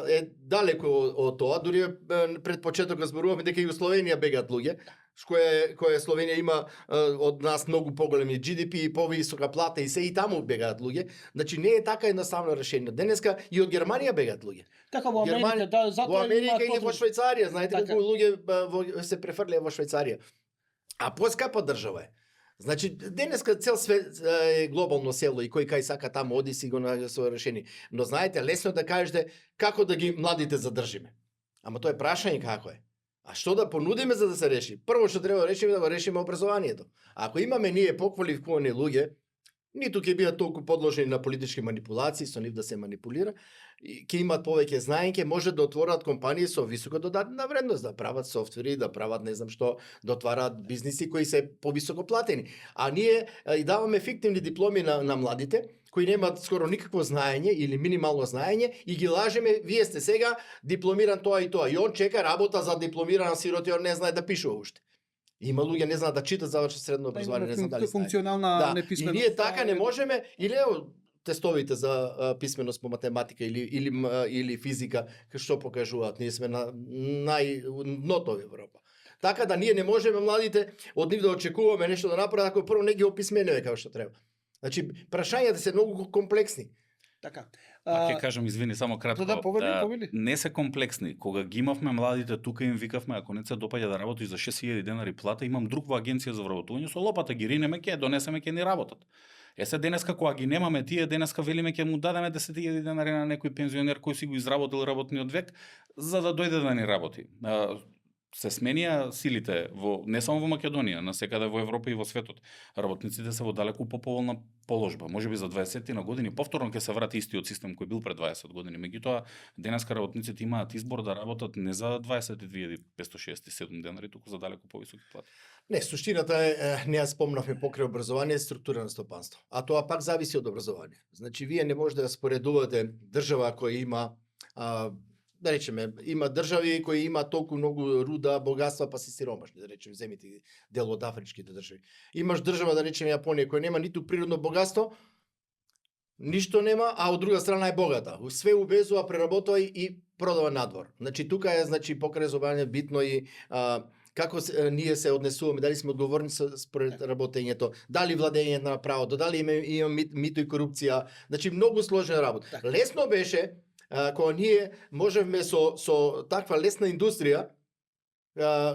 е далеко од тоа. Дури пред почетокот зборувавме дека и во Словенија бегаат луѓе, која Словенија има од нас многу поголеми GDP и повисока плата и се и таму бегаат луѓе. Значи не е така едноставно решение. Денеска и од Германија бегаат луѓе. Така во Америка, да, затоа во Америка или во Швајцарија, знаете колку луѓе се префрлија во Швајцарија. А поскапа држава е. Значи денеска цел свет е глобално село и кој кај сака таму оди си го најде свое решение. Но знаете, лесно да кажете како да ги младите задржиме. Ама тоа е прашање како е. А што да понудиме за да се реши? Прво што треба да решиме, да го решиме образованието. Ако имаме ние поквалификувани луѓе, ниту ќе бидат толку подложени на политички манипулации, со нив да се манипулира, ќе имат повеќе знаење, може да отворат компании со висока додатна вредност, да прават софтвери, да прават не знам што, да отварат бизниси кои се повисоко платени. А ние и даваме фиктивни дипломи на младите, кои немаат скоро никакво знаење или минимално знаење и ги лажеме, вие сте сега дипломиран тоа и тоа. И он чека работа за дипломиран сироти, он не знае да пишува уште. Има луѓе не знаат да читат, завршат средно образование, не знаат дали функционална неписменост. И ние така не можеме, или тестовите за писменост по математика или физика, што покажуваат, ние сме на дното во Европа. Така да ние не можеме младите од нив да очекуваме нешто да направат ако прво не ги описменеме како што треба. Значи, прашањата се многу комплексни. Така. Ќе кажам, извини, само кратко. Да, повели. Не се комплексни. Кога ги имавме младите тука им викавме, ако не се допаѓа да работиш за 6.000 денари плата, имам друг во агенција за вработување, со лопата ги ринеме, ќе донесеме, ќе ни работат. Се денеска кога ги немаме тие, денеска велиме ќе му дадеме 10.000 денари на некој пензионер кој си го изработил работниот век за да дојде да ни работи. се сменија силите не само во Македонија, насекаде во Европа и во светот. Работниците се во далеку поповолна положба. Можеби за 20 на години повторно ќе се врати истиот систем кој бил пред 20 години. Меѓутоа, денеска работниците имаат избор да работат не за 22.567 денари, туку за далеку повисоки плати. Не, суштината е, не ја спомнавме покрај образование, структура на стопанство. А тоа пак зависи од образование. Значи, вие не можете да споредувате држава која има да речеме, има држави кои има толку многу руда, богатства, па се сиромашни, да речеме, земите дел од афричките држави. Имаш држава, да речеме, Јапонија, која нема ниту природно богатство, ништо нема, а од друга страна е богата. Све увезува, преработува и продава надвор. Значи, тука е, покрај образование битно и како ние се однесуваме, дали сме одговорни според работењето, дали владење на правото, дали има мито и корупција, значи многу сложна работа. Така. Лесно беше кога ние можевме со таква лесна индустрија,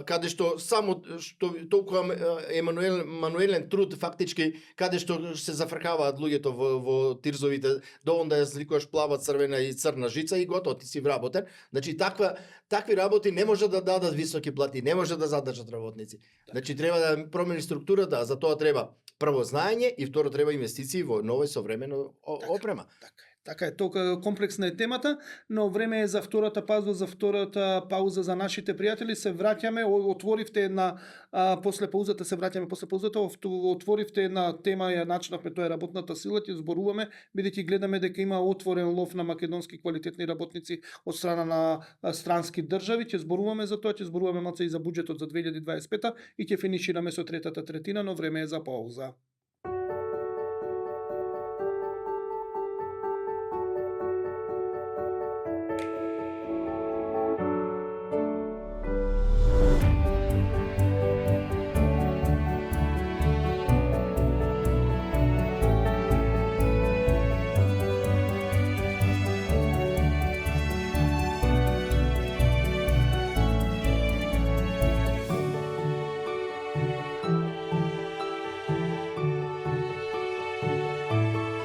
каде што само што толку мануелен труд фактички, каде што се зафркаваат луѓето во тирзовите, доволно да ја сликуваш плава, црвена и црна жица и готово, ти си вработен. Значи такви работи не може да дадат високи плати, не може да задржат работници. Значи треба да промени структурата, а за тоа треба прво знаење и второ треба инвестиции во нова и современа опрема. Така е, толку комплексна е темата, но време е за втората пауза за нашите пријатели. Се враќаме, отворивте една после паузата, отворивте една тема, ја начнавме, тоа е работната сила, ќе зборуваме, бидејќи гледаме дека има отворен лов на македонски квалитетни работници од страна на странски држави. Ќе зборуваме за тоа, ќе зборуваме малце и за буџетот за 2025 и ќе финишираме со третата третина, но време е за пауза.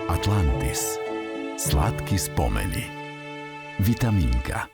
Атлантис. Сладки спомени. Витаминка.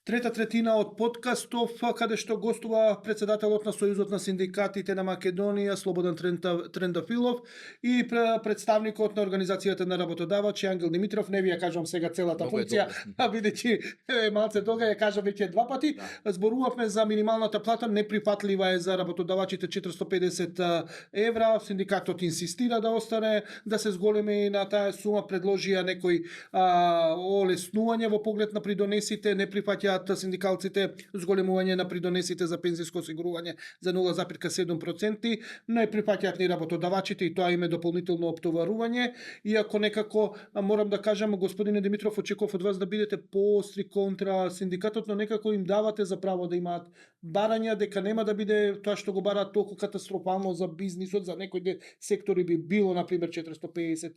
Трета третина од подкастов, каде што гостува председателот на Сојузот на синдикатите на Македонија, Слободан Трендафилов, и представникот на Организацијата на работодавачи, Ангел Димитров. Не ви ја кажам сега целата функција, бидејќи малце тога ја кажам веќе 2 пати. Зборувавме за минималната плата, неприфатлива е за работодавачите 450 евра. Синдикатот инсистира да остане, да се зголеми и на таа сума, предложија некои олеснување во поглед на придонесите, не прифаќаат синдикалците зголемување на придонесите за пензиско осигурување за 0,7%, но и прифаќаат ни работодавачите и тоа им е дополнително оптоварување. Иако некако морам да кажам, господине Димитров, очекував од вас да бидете поостри контра синдикатот, но некако им давате за право да имаат барања, дека нема да биде тоа што го бараат толку катастрофално за бизнисот, за некои сектори би било, например, 450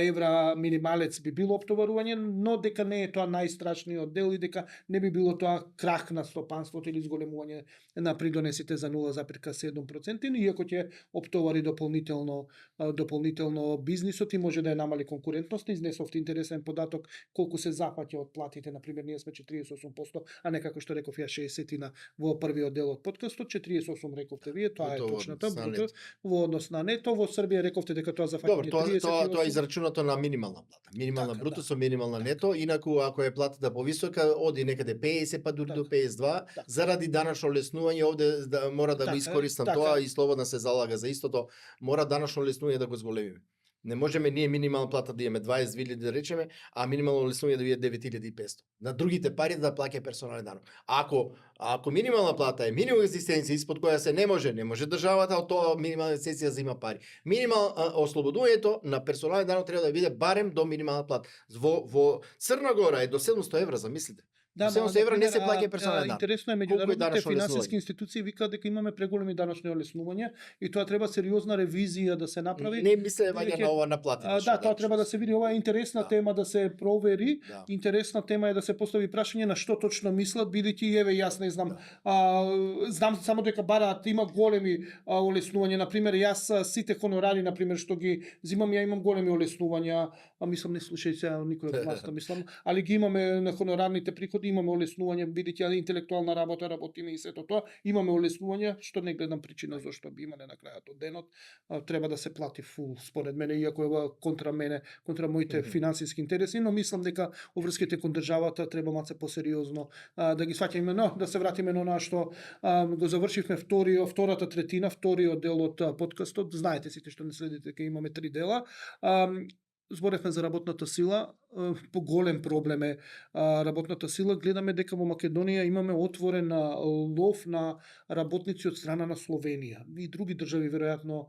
евра минималец би било оптоварување, но дека не е тоа најстрашниот дел и дека не би било тоа крах на стопанството или зголемување на придонесите за 0,7%, иако ќе оптовари дополнително бизнисот и може да ја намали конкурентност. Изнесовте интересен податок колку се зафаќа од платите, например, ние сме 48%, а не како што реков ја 60 во првиот дел од подкастот, 48 рековте вие, тоа е точната бруто во однос на нето. Во Србија рековте дека тоа зафаќа 30%. Тоа е израчунато на минимална плата. Минимална така, бруто со минимална нето, инаку ако е платата повисока, оди некаде 50 па дури до 52, заради данъчно леснување овде мора да го искористам тоа и слободно се залага за истото, мора данъчно леснување да го зголемиме. Не можеме ние минимална плата да имаме 20.000 да речеме, а минимално леснување да биде 9.500. На другите пари да плаќа персонален данок. Ако минимална плата е минимум екзистенција испод која се не може државата од тоа минимална екзистенција зема пари. Ослободувањето на персонален данок треба да биде барем до минимална плата. Во Црна Гора е до 700 евра, замислите. Да, Се ма, 800 евра не се например, плаќа персонален дан. интересно е Колку е меѓународните данъчно финансиски олеснување? институции викаат дека имаме преголеми данъчни олеснувања и тоа треба сериозна ревизија да се направи. Не мисле ваѓа бидејќи- на ова наплатите. Да, тоа треба да се види, ова е интересна Да. тема да се провери. Да. Интересна тема е да се постави прашање на што точно мислат, бидејќи еве јас не знам. Да. Знам само дека бараат има големи олеснувања, на пример јас сите хонорари на пример што ги зимам, ја имам големи олеснувања, мислам не слушај се никој од вас, мислам, али ги имаме на хонорарните приходи, имаме олеснување бидејќи интелектуална работа работиме и сето тоа, имаме олеснувања, што не гледам причина зашто би имале на крајот од денот, треба да се плати фул според мене, иако е контра мене, контра моите финансиски интереси, но мислам дека обврските кон државата треба маце посериозно да ги сваќаме, но да се вратиме на она што го завршивме втората третина, вториот дел од подкастот. Знаете сите што не следите дека имаме 3 дела. Зборевме за работната сила, поголем проблем е работната сила. Гледаме дека во Македонија имаме отворен лов на работници од страна на Словенија. И други држави веројатно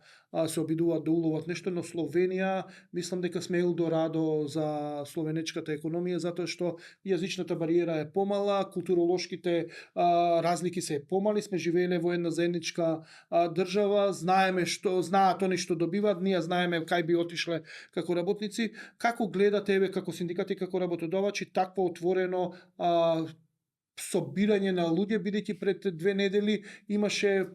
се обидуваат да уловат нешто, но Словенија мислам дека сме Елдорадо за словенечката економија, затоа што јазичната бариера е помала, културолошките разлики се помали, сме живееле во една заедничка држава, знаат они што добиваат, ние знаеме кај би отишле како работници. Како гледате еве како синдикати, како работодавачи, такво отворено собирање на луѓе, бидејќи пред 2 недели имаше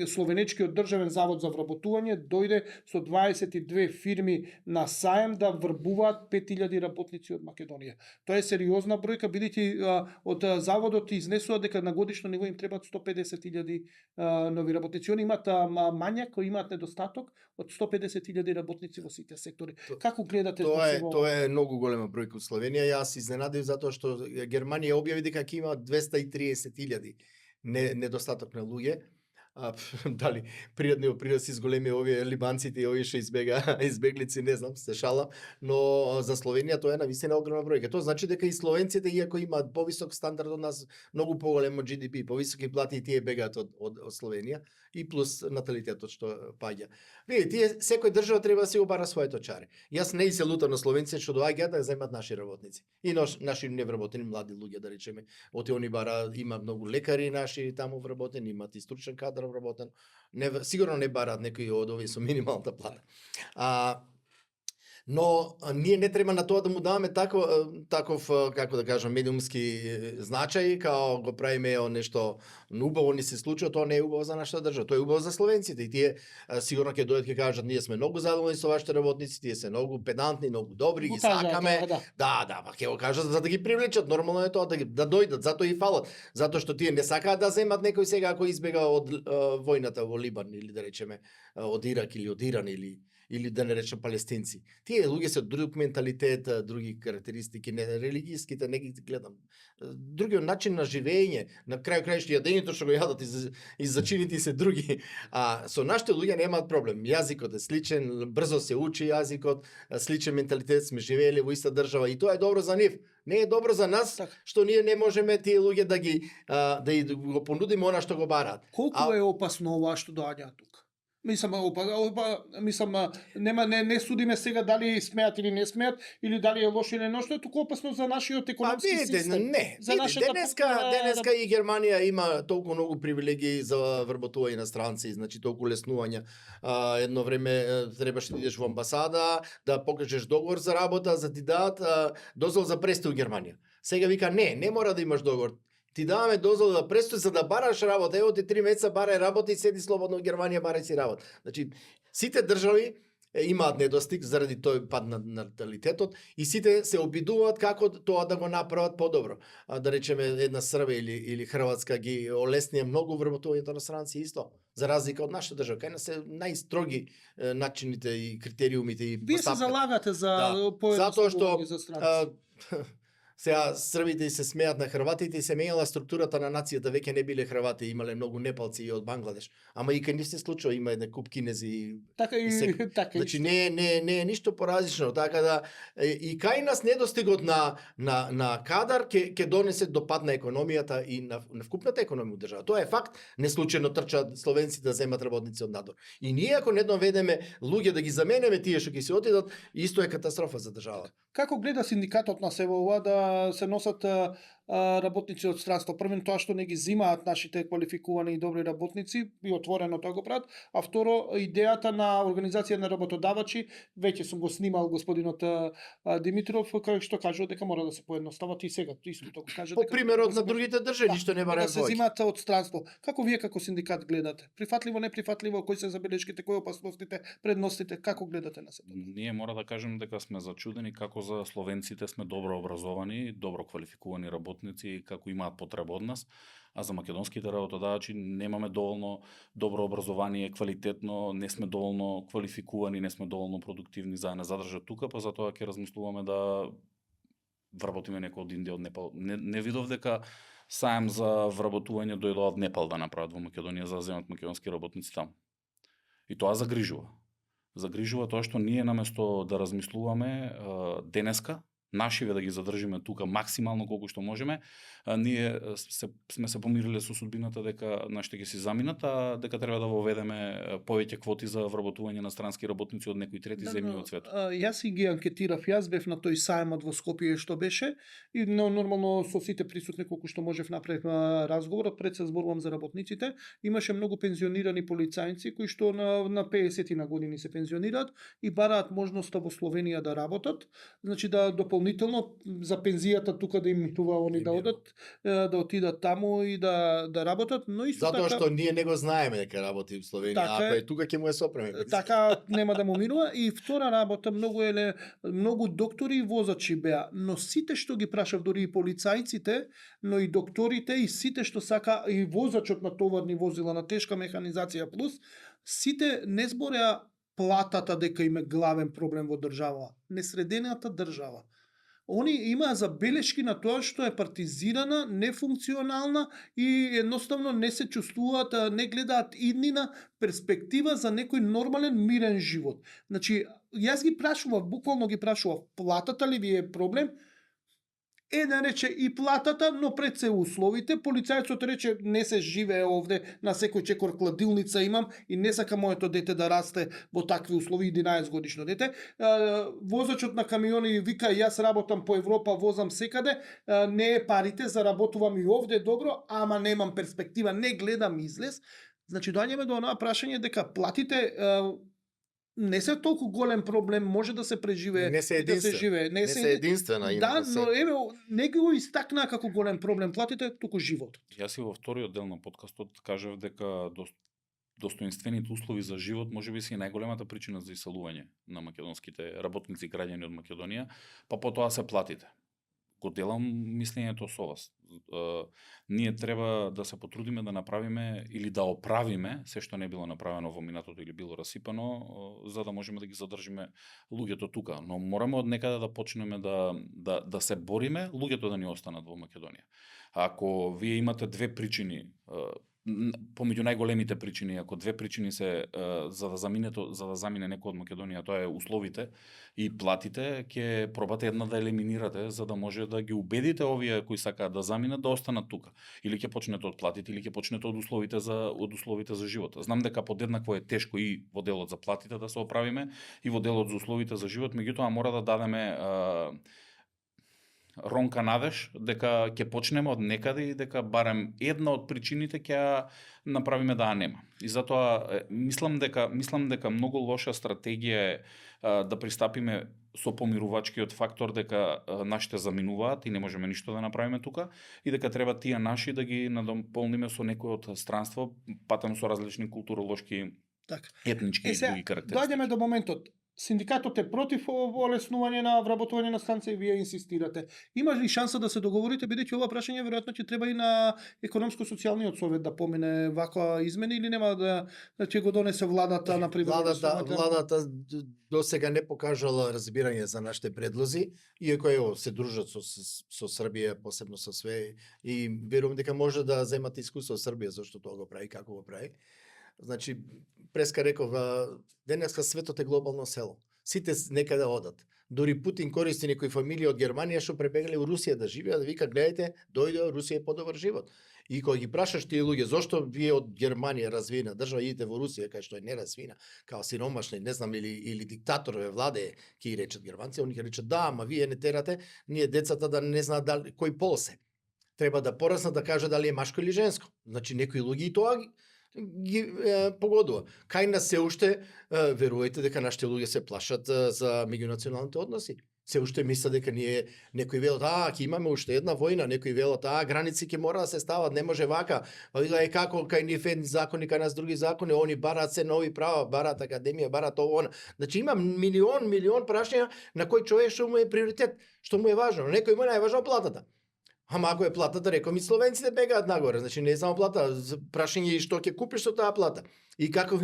Словенечкиот државен завод за вработување, дојде со 22 фирми на саем да врбуваат 5000 работници од Македонија. Тоа е сериозна бројка, бидејќи од заводот изнесува дека на годишно ниво им требаат 150.000 нови работници. Они имаат мањак, имаат недостаток од 150.000 работници во сите сектори. Како гледате Тоа е многу голема бројка од Словенија. Јас изненадив затоа што Германија објави дека ќе има 230.000 недостаток на луѓе. Дали природ се изголеми овие либанците и овие што избеглици, не знам, се шалам, но за Словенија тоа е навистина огромна бројка. Тоа значи дека и словенците, иако имаат повисок стандард од нас, многу поголемо GDP, повисоки плати, тие бегаат од Словенија и плюс наталитетот што паѓа. Видите, секој држава треба да си го бара своето чаре. Јас не се лутам на словенците што доаѓаат да земат наши работници. И наши невработени млади луѓе, да речеме. Оти они бара, има многу лекари наши таму вработени, имаат и стручен кадар вработен. Сигурно не бараат некои од овие со минималната плата. Но ние не треба на тоа да му даваме таков како да кажам, медиумски значај, као го правиме нешто убаво ни се случува, тоа не е убаво за нашата држава, тоа е убаво за словенците и тие сигурно ќе дојдат ќе кажат ние сме многу задоволни со вашите работници, тие се многу педантни, многу добри, ги сакаме. Да, па ќе го кажат за да ги привлечат, нормално е тоа да дојдат, затоа и фалат, затоа што тие не сакаат да земат некој сега ако избега од војната во Либан или да речеме од Ирак или од Иран или да не речем палестинци. Тие луѓе се друг менталитет, други карактеристики, не религијските, не ги гледам. Другиот начин на живење, на крај крајшто јадењето што го јадат и зачините се други. Со нашите луѓе немаат проблем. Јазикот е сличен, брзо се учи јазикот, сличен менталитет, сме живееле во иста држава и тоа е добро за нив. Не е добро за нас што ние не можеме тие луѓе да го понудиме она што го бараат. Колку е опасно ова што доаѓа тука? Мислам, не судиме сега дали смеат или не смеат, или дали е лошо или нешто, туку опасно за нашиот економски систем. Не, денеска и Германија има толку многу привилегии за вработување на странци, значи толку леснувања. Едно време требаше да идеш во амбасада, да покажеш договор за работа, за ти дадат дозвол за престој во Германија. Сега вика не мора да имаш договор. Ти даваме дозвол да престој за да бараш работа. Ево ти 3 месеца барај работа и седи слободно во Германија барај си работа. Значи сите држави имаат недостиг заради тој пад на наталитетот и сите се обидуваат како тоа да го направат подобро. Да речеме една Србија или Хрватска ги олеснија многу вработувањето на странци исто, за разлика од нашата држава. Кај нас се најстроги начините и критериумите и вие се залагате за поедноставување за странци. Сега србите се смеат на хрватите и се менјала структурата на нацијата, веќе не биле хрвати, имале многу непалци и од Бангладеш. Ама и кај нив се случува, има една куп кинези. Така и значи не е ништо поразлично, така да и кај нас недостигот на кадар ќе донесе до пад на економијата и на вкупната економија од држава. Тоа е факт, не случајно трчаат словенците да земат работници од надвор. И ние ако не доведеме луѓе да ги заменеме тие што ќе се отидат, исто е катастрофа за државата. Како гледа синдикатот на себе ова да се носат работници од странство. Првен тоа што не ги зимаат нашите квалификувани и добри работници и отворено тоа го прават, а второ идејата на организација на работодавачи, веќе сум го снимал господинот Димитров кој што кажува дека мора да се поедностават и сега истото го кажа По дека примерот да на другите држави што не бараат да се повеќе. зимаат од странство. Како вие како синдикат гледате? Прифатливо, неприфатливо, кои се забелешките, кои опасностите, предностите, како гледате на сето? Ние мора да кажем дека сме зачудени како за словенците сме добро образовани, добро квалификувани работници и како имаат потреба од нас, а за македонските работодавачи немаме доволно добро образование, квалитетно, не сме доволно квалификувани, не сме доволно продуктивни за да не задржат тука, па затоа ќе размислуваме да вработиме некој од Индија, од Непал. Не видов дека саем за вработување дојдоа од Непал да направат во Македонија за да земат македонски работници таму. И тоа загрижува. Загрижува тоа што ние наместо да размислуваме денеска, нашиве да ги задржиме тука максимално колку што можеме, ние сме се помириле со судбината дека нашите ќе си заминат, а дека треба да воведеме повеќе квоти за вработување на странски работници од некои трети земји од светот. Јас и ги анкетирав, јас бев на тој сајмот во Скопје што беше и нормално со сите присутни колку што можев направив разговорот, пред се зборувам за работниците, имаше многу пензионирани полицајци кои што на 50 на години се пензионираат и бараат можноста во Словенија да работат, значи да дополнително за пензијата тука да им митува они да одат, да отидат таму и да работат, но исто Затоа така што ние не го знаеме дека работи во Словенија, Така ако е. е тука ќе му е сопреме. така нема да му минува. И втора работа, многу доктори и возачи беа, но сите што ги прашав, дури и полицајците, но и докторите и сите што сака и возачот на товарни возила на тешка механизација плюс, сите не збореа платата дека им е главен проблем во држава, несредената држава. Они имаа забелешки на тоа што е партизирана, нефункционална и едноставно не се чувствуваат, не гледаат иднина перспектива за некој нормален мирен живот. Значи, јас ги прашував, буквално ги прашував, платата ли ви е проблем? Еден рече и платата, но пред се условите. Полицајцот рече не се живее овде, на секој чекор кладилница имам и не сака моето дете да расте во такви услови, 11 годишно дете. Возачот на камиони вика јас работам по Европа, возам секаде, не е парите, заработувам и овде добро, ама немам перспектива, не гледам излез. Значи доаѓаме до онаа прашање дека платите не се толку голем проблем, може да се преживее, Не се и да се единствен. живее. Не се единствена. Да, но еве, не го истакнаа како голем проблем платите, туку животот. Јас и во вториот дел на подкастот кажав дека достоинствените услови за живот можеби се и најголемата причина за иселување на македонските работници и граѓани од Македонија, па потоа се платите. Го делам мислењето со вас. Ние треба да се потрудиме да направиме или да оправиме се што не било направено во минатото или било расипано, за да можеме да ги задржиме луѓето тука. Но мораме од некаде да почнеме да се бориме луѓето да ни останат во Македонија. Ако вие имате две причини, помеѓу најголемите причини, ако две причини се за да замине некој од Македонија, тоа е условите и платите, ќе пробате една да елиминирате за да може да ги убедите овие кои сакаат да заминат да останат тука. Или ќе почнете од платите, или ќе почнете од условите за живот. Знам дека подеднакво е тешко и во делот за платите да се оправиме и во делот за условите за живот, меѓутоа мора да дадеме ронка надеж дека ќе почнеме од некаде и дека барем една од причините ќе ја направиме да ја нема. И затоа мислам дека многу лоша стратегија е да пристапиме со помирувачкиот фактор дека нашите заминуваат и не можеме ништо да направиме тука и дека треба тие наши да ги надополниме со некој од странство, патем со различни културолошки, Така. етнички и други карактеристики. Доаѓаме до моментот. Синдикатот е против олеснување на вработување на станција и вие инсистирате. Има ли шанса да се договорите, бидејќи ова прашање веројатно ќе треба и на економско-социјалниот совет да помине ваква измени или нема да ќе го донесе владата на Владата до сега не покажала разбирање за нашите предлози, иако ево се дружат со Србија, посебно со све, и верувам дека може да земат искуство од Србија зашто тоа го прави, како го прави. Значи, преска реков, денеска светот е глобално село. Сите некаде одат. Дори Путин користи некои фамилии од Германија што пребегнале у Русија да живеат, да вика гледајте, дојде Русија е подобар живот. И кога ги прашаш тие луѓе зошто вие од Германија развиена држава идете во Русија кај што е неразвина, као сиромашни, не знам или диктаторове владе ќе речат германци, они ќе речат да, ама вие не терате ние децата да не знаат кој пол се. треба да пораснат да кажа дали е машко или женско. Значи некои луѓе и тоа ги погодува. Кај нас се уште верувајте дека нашите луѓе се плашат за меѓунационалните односи. Се уште мислат дека ние некои велат ќе имаме уште една војна, некои велат граници ќе мора да се стават, не може вака. Па вика како кај ние едни закони, кај нас други закони, они бараат се нови права, бараат академија, бараат ово она. Значи има милион прашања на кој човек што му е приоритет, што му е важно. Некој му е најважно платата. Ама ако е платата, реком и словенците бегаат нагоре, значи не е само плата, прашање и што ќе купиш со таа плата. И каква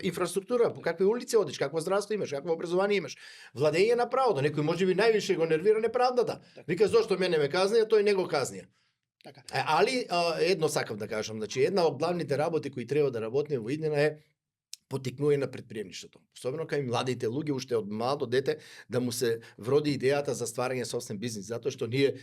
инфраструктура, по какви улици одиш, какво здравство имаш, какво образование имаш. Владење на правото, некој можеби највише го нервира неправдата. Вика зошто мене ме казнија, тој не го казнија. Така. Али едно сакам да кажам, значи една од главните работи кои треба да работиме во иднина е потикнување на предприемништвото. Особено кај младите луѓе уште од младо дете да му се вроди идејата за стварање собствен бизнис, затоа што ние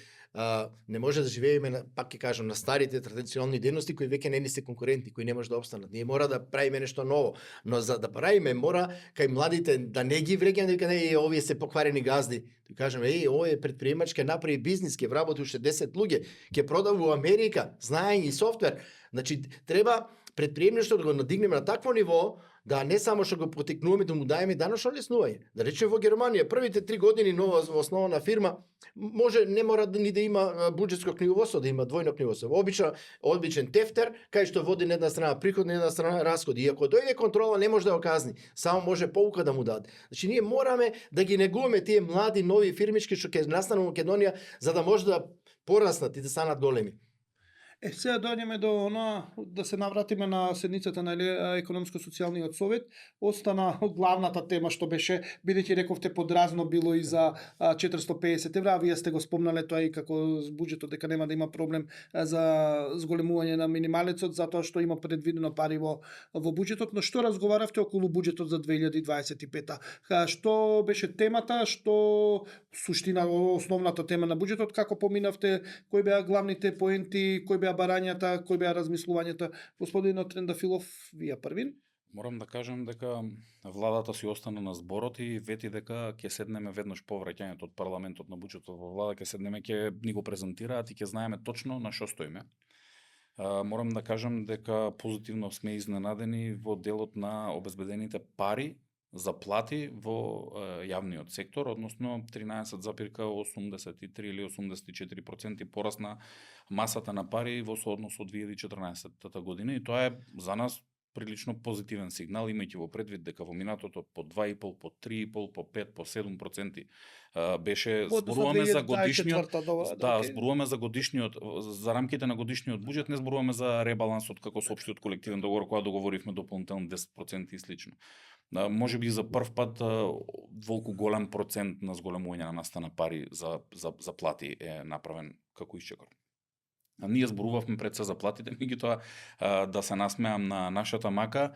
не може да живееме, пак ќе кажам, на старите традиционални дејности кои веќе не ни се конкурентни, кои не може да опстанат. Ние мора да правиме нешто ново, но за да правиме мора кај младите да не ги вреќаме дека не овие се покварени газди. Да кажеме овој предприемач ќе направи бизнис, ќе вработи уште 10 луѓе, ќе продава во Америка, знаење и софтвер. Значи треба предприемништвото да го надигнеме на такво ниво да не само што го потикнуваме, да му даеме даношно леснување. Да речеме во Германија првите 3 години нова основана фирма може не мора ни да има буџетско книговодство, да има двојно книговодство. Обичен тефтер кај што води на една страна приход, на една страна расходи. И ако дојде контрола не може да го казни, само може поука да му даде. Значи ние мораме да ги негуваме тие млади нови фирмички што ќе настанат во Македонија за да може да пораснат и да станат големи. Сега дојдеме до она, да се навратиме на седницата на економско-социјалниот совет. Остана главната тема што беше, бидејќи рековте подразно било и за 450 евра, вие сте го спомнале тоа и како буџетот дека нема да има проблем за зголемување на минималецот, затоа што има предвидено пари во буџетот, но што разговаравте околу буџетот за 2025? Што беше темата, што суштина, основната тема на буџетот, како поминавте, кои беа главните поенти, кои беа барањата, кои беа размислувањата? Господинот Трендафилов, вие првин. Морам да кажам дека владата си остана на зборот и вети дека ќе седнеме веднаш по враќањето од парламентот на буџетот во влада, ќе седнеме, ќе ни го презентираат и ќе знаеме точно на што стоиме. Морам да кажам дека позитивно сме изненадени во делот на обезбедените пари за плати во јавниот сектор, односно 13,83 или 84% порасна масата на пари во сооднос од 2014 година и тоа е за нас прилично позитивен сигнал, имајќи во предвид дека во минатото по 2,5, по 3,5, по 5, по 7% беше зборуваме за годишниот, зборуваме за годишниот, за рамките на годишниот буџет, не зборуваме за ребалансот како соопштиот колективен договор кога договоривме дополнително 10% и слично. Може би за прв пат волку голем процент на зголемување на маста на пари за плати е направен како исчекор. Ние зборувавме пред се за платите, меѓутоа да се насмеам на нашата мака,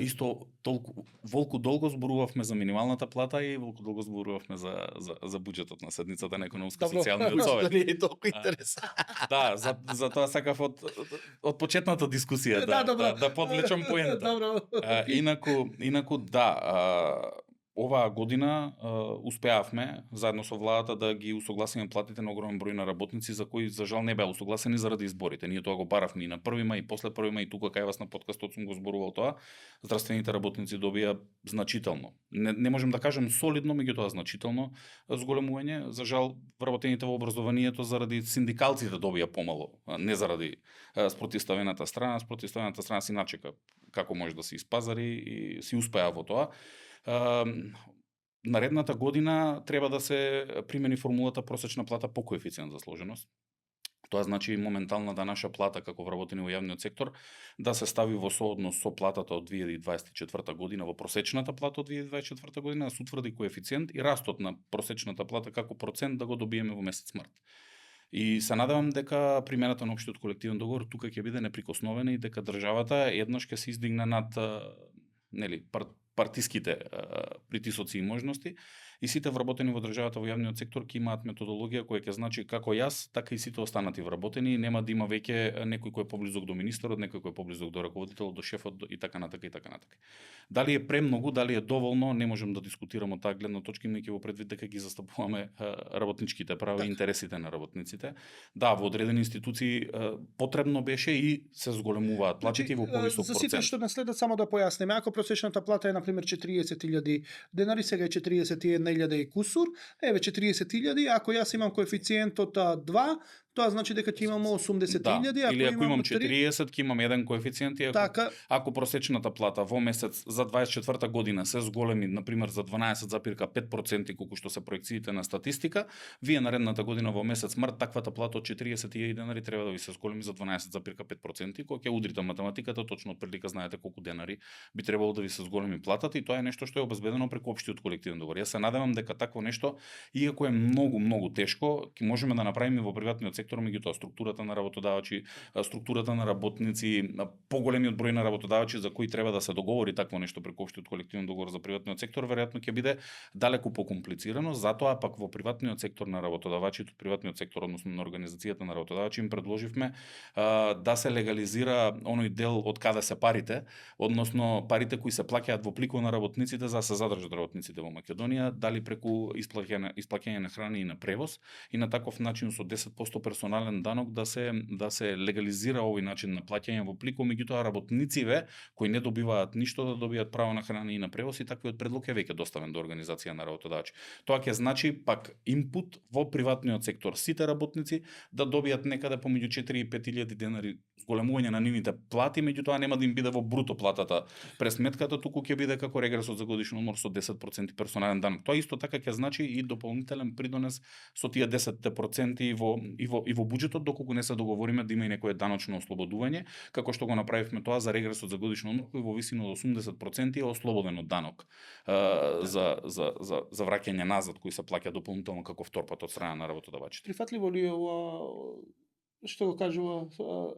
исто толку волку долго зборувавме за минималната плата и волку долго зборувавме за буџетот на седницата на економско-социјалниот совет. Не е толку интересно. Да, за тоа сакав од почетната дискусија да подвлечам поента. Инаку да, оваа година успеавме заедно со владата да ги усогласиме платите на огромен број на работници за кои за жал не беа усогласени заради изборите. Ние тоа го баравме и на 1 мај и после 1 мај и тука кај вас на подкастот сум го зборувал тоа. Здравствените работници добија значително. Не можем да кажем солидно, меѓутоа значително зголемување. За жал вработените во образованието заради синдикалците добија помало, не заради спротивставената страна. Спротивставената страна си начека како може да се испазари и си успеа во тоа. Наредната година треба да се примени формулата просечна плата по коефициент за сложеност. Тоа значи моменталната наша плата како вработени во јавниот сектор да се стави во сооднос со платата од 2024 година, во просечната плата од 2024 година да се утврди коефициент и растот на просечната плата како процент да го добиеме во месец март. И се надевам дека примената на општиот колективен договор тука ќе биде неприкосновена и дека државата еднаш ќе се издигне над партиските притисоци и можности и сите вработени во државата во јавниот сектор ќе имаат методологија која ќе значи како јас, така и сите останати вработени, и нема да има веќе некој кој е поблизок до министерот, некој кој е поблизок до раководителот, до шефот и така натака и така натака. Дали е премногу, дали е доволно, не можам да дискутирам од таа гледна точка, имајќи во предвид дека ги застапуваме работничките права и интересите на работниците. Да, во одредени институции потребно беше и се зголемуваат платите во повисок За сите процент. што не следат, само да појасниме, ако просечната плата е на пример 40.000 денари, сега е 41.000 и кусур, еве 40.000, ако јас имам коефициентот 2, тоа значи дека ќе имам 80.000, Да, или ако имам 3, 40, ќе имам еден коефициент, и ако, така, ако просечната плата во месец за 24 година се зголеми, например, за 12,5% колку што се проекциите на статистика, вие наредната година во месец март таквата плата од 40.000 денари треба да ви се зголеми за 12,5%, кога ќе удрите математиката, точно отприлика знаете колку денари би требало да ви се зголеми платата, и тоа е нешто што е обезбедено преку општиот колективен договор. Јас се надевам дека такво нешто, иако е многу тешко, ќе можеме да направиме во приватниот сектор, меѓутоа структурата на работодавачи, структурата на работници, поголемиот број на работодавачи за кои треба да се договори такво нешто преку општиот колективен договор за приватниот сектор, веројатно ќе биде далеку покомплицирано, затоа пак во приватниот сектор на работодавачите, приватниот сектор, односно на организацијата на работодавачи, им предложивме да се легализира оној дел од каде се парите, односно парите кои се плаќаат во плико на работниците за да се задржат работниците во Македонија, дали преку исплаќање на храна и на превоз, и на таков начин со 10% персонален данок да се легализира овој начин на плаќање во плико, меѓутоа работниците кои не добиваат ништо да добијат право на храна и на превоз, и таквиот предлог е веќе доставен до организација на работодавачи. Тоа ќе значи пак инпут во приватниот сектор, сите работници да добијат некаде помеѓу 4 и 5.000 денари зголемување на нивните плати, меѓутоа нема да им биде во бруто платата през сметката, туку ќе биде како регресот за годишен одмор со 10% персонален данок. Тоа исто така ќе значи и дополнителен придонес со тие 10% и во буџетот, доколку не се договориме да има и некое даночно ослободување, како што го направивме тоа за регресот за годишен одмор, кој во висина од 80% е ослободен од данок за враќање назад, кои се плаќа дополнително како вторпат од страна на работодавачите. прифатливо ли е ова што го кажува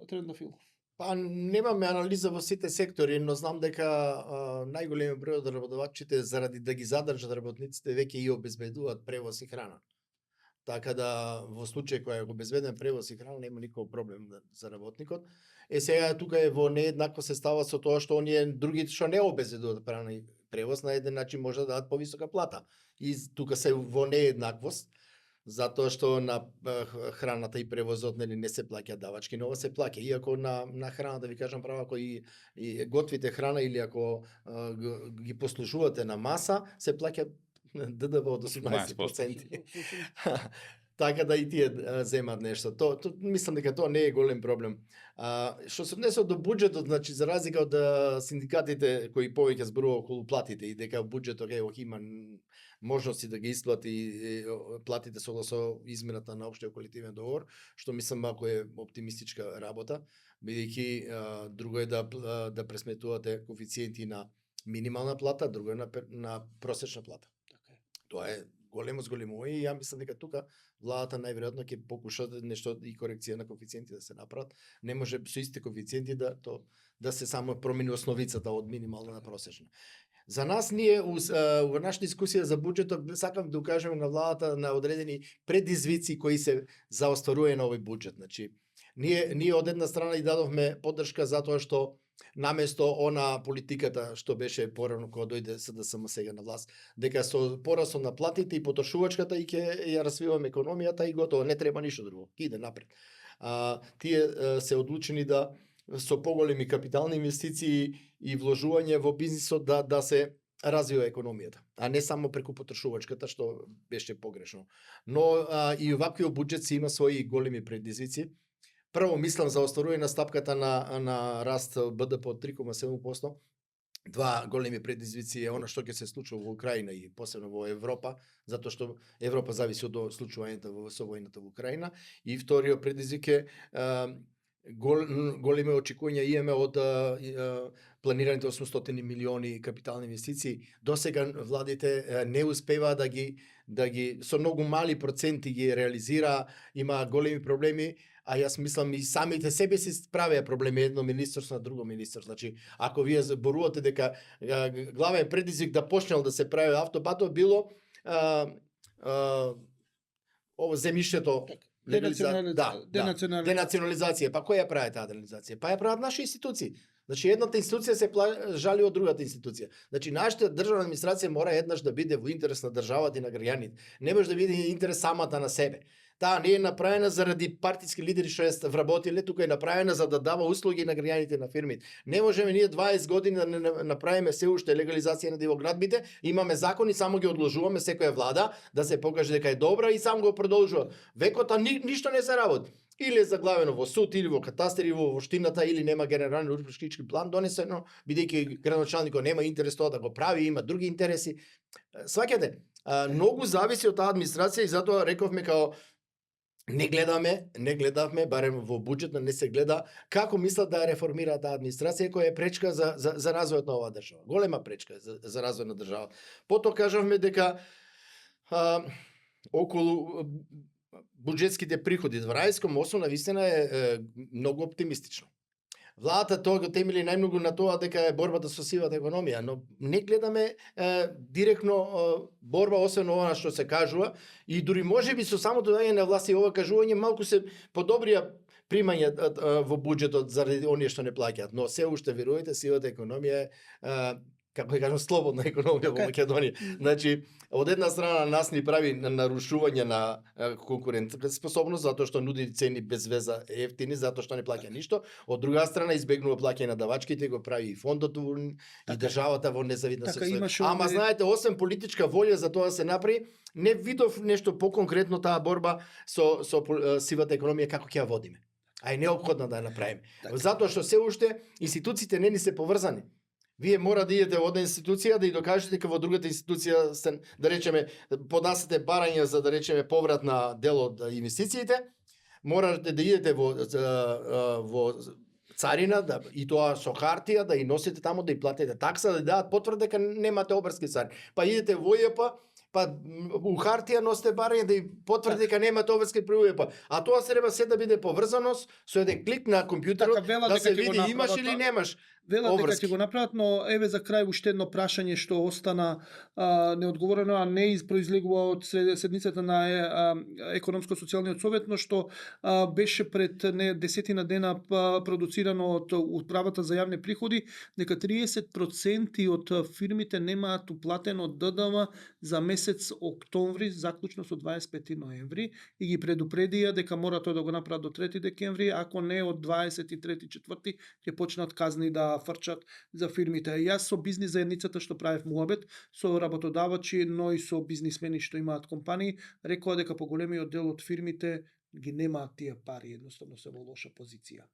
Трендафил? Па немаме анализа во сите сектори, но знам дека најголемиот број од работодавачите заради да ги задржат работниците веќе и обезбедуваат превоз и храна. Така да во случај кој е обезбеден превоз и храна нема никаков проблем за работникот. Сега тука е во нееднакво се става со тоа што оние други што не обезбедуваат храна и превоз на еден начин може да дадат повисока плата. И тука се во нееднаквост, затоа што на храната и превозот не се плаќа давачки, но ова се плаќа. Иако на храна, да ви кажам право, ако и готвите храна или ако ги послужувате на маса, се плаќа ДДВ од 18%. Така да и тие земат нешто. Мислам дека тоа не е голем проблем. Што се однесува до буџетот, значи за разлика од синдикатите кои повеќе зборува околу платите и дека буџетот има можности да ги исплати платите согласно измената на општиот колективен договор, што мислам ако е оптимистичка работа, бидејќи друго е да пресметувате коефициенти на минимална плата, друго е на просечна плата. Тоа е големо зголемување и ја мислам дека тука владата најверојатно ќе покуша нешто и корекција на коефициенти да се направат. Не може со истите коефициенти да се само промени основицата од минимална на просечна. За нас ние во нашата дискусија за буџетот сакам да укажеме на владата на одредени предизвици кои се за остварување на овој буџет. Значи ние од една страна и дадовме поддршка затоа што наместо она политиката што беше порано кога дојде СДСМ сега на власт, дека со порасот на платите и потрошувачката и ќе ја развиваме економијата и готово, не треба ништо друго, ќе иде напред. Тие се одлучени да со поголеми капитални инвестиции и вложување во бизнисот да се развива економијата, а не само преку потрошувачката што беше погрешно. Но и оваквиот буџет си има своји големи предизвици. Прво мислам за остварување на стапката на раст БДП од 3,7%. Два големи предизвици е она што ќе се случува во Украина и посебно во Европа, затоа што Европа зависи од случувањето со војната во Украина. И вториот предизвик е големи очекувања имаме од планираните 800 милиони капитални инвестиции. Досега владите не успева да ги со многу мали проценти ги реализира, има големи проблеми. А јас мислам и самите себе си правеа проблеми едно министерство на друго министерство. Значи, ако вие зборувате дека главен предизвик да почнел да се прави автобатот било ово земјиштето денационализација. Па кој ја прави таа денационализација? Па ја прават наши институции. Значи едната институција се жали од другата институција. Значи нашата државна администрација мора еднаш да биде во интерес на државата и на граѓаните. Не може да биде интерес самата на себе. Таа не е направена заради партиски лидери што ја вработиле, тука е направена за да дава услуги на граѓаните, на фирмите. Не можеме ние 20 години да не направиме се уште легализација на дивоградбите, имаме закони, само ги одложуваме секоја влада да се покаже дека е добра и сам го продолжува. Векота ништо не се работи. Или е заглавено во суд, или во катастар, или во воштината, или нема генерален урбанистички план донесено, бидејќи градоначалникот нема интерес тоа да го прави, има други интереси. Сваќате, многу зависи од таа администрација и затоа рековме као не гледавме, барем во буџетот не се гледа како мислат да ја реформира таа администрација која е пречка за развојот на оваа држава. Голема пречка за развој на држава. Потоа кажавме дека околу буџетските приходи во рајском основ навистина е многу оптимистично. Владата тоа го темели најмногу на тоа дека е борбата со сивата економија, но не гледаме директно борба, освен ова што се кажува, и дури можеби со самото доаѓање на власт и ова кажување малку се подобрија примање во буџетот заради оние што не плаќаат, но се уште верувате сивата економија е како да кажам, слободна економија во Македонија. Значи, од една страна нас ни прави нарушување на конкурентска способност, затоа што нуди цени без веза ефтини, затоа што не плаќа ништо. Од друга страна избегнува плаќање на давачките, го прави и фондот и државата во незавидна состојба. Ама знаете, освен политичка волја за тоа се направи, не видов нешто поконкретно таа борба со сивата економија како ќе ја водиме. А е неопходно да ја направиме. Затоа што се уште институциите не ни се поврзани. Вие мора да идете во една институција да и докажете дека во другата институција сте, да речеме, поднасете барања за да речеме поврат на дел од инвестициите, морате да идете во царина, и тоа со хартија, да и носите таму, да и платите такса, да дадат потврда дека немате обрски цари. Па идете во ОЈП, па у хартија носите барање да и потврди дека немате обврски при ОЈП. А тоа се треба се да биде поврзаност со еден клик на компјутерот, да се види имаш или немаш. Велат дека ќе го направат, но еве за крај уште едно прашање што остана неодговорено, а не произлегува од седницата на економско-социјалниот совет, но што беше пред десетина дена продуцирано од Управата за јавни приходи, дека 30% од фирмите немаат уплатено ДДВ за месец октомври, заклучно со 25 ноември, и ги предупредија дека мора тоа да го направат до 3 декември, ако не од 23-4 ќе почнат казни да фрчат за фирмите. Јас со бизнис заедницата што правев муабет, со работодавачи, но и со бизнисмени што имаат компании, рекоа дека поголемиот дел од фирмите ги немаат тие пари, едноставно се во лоша позиција.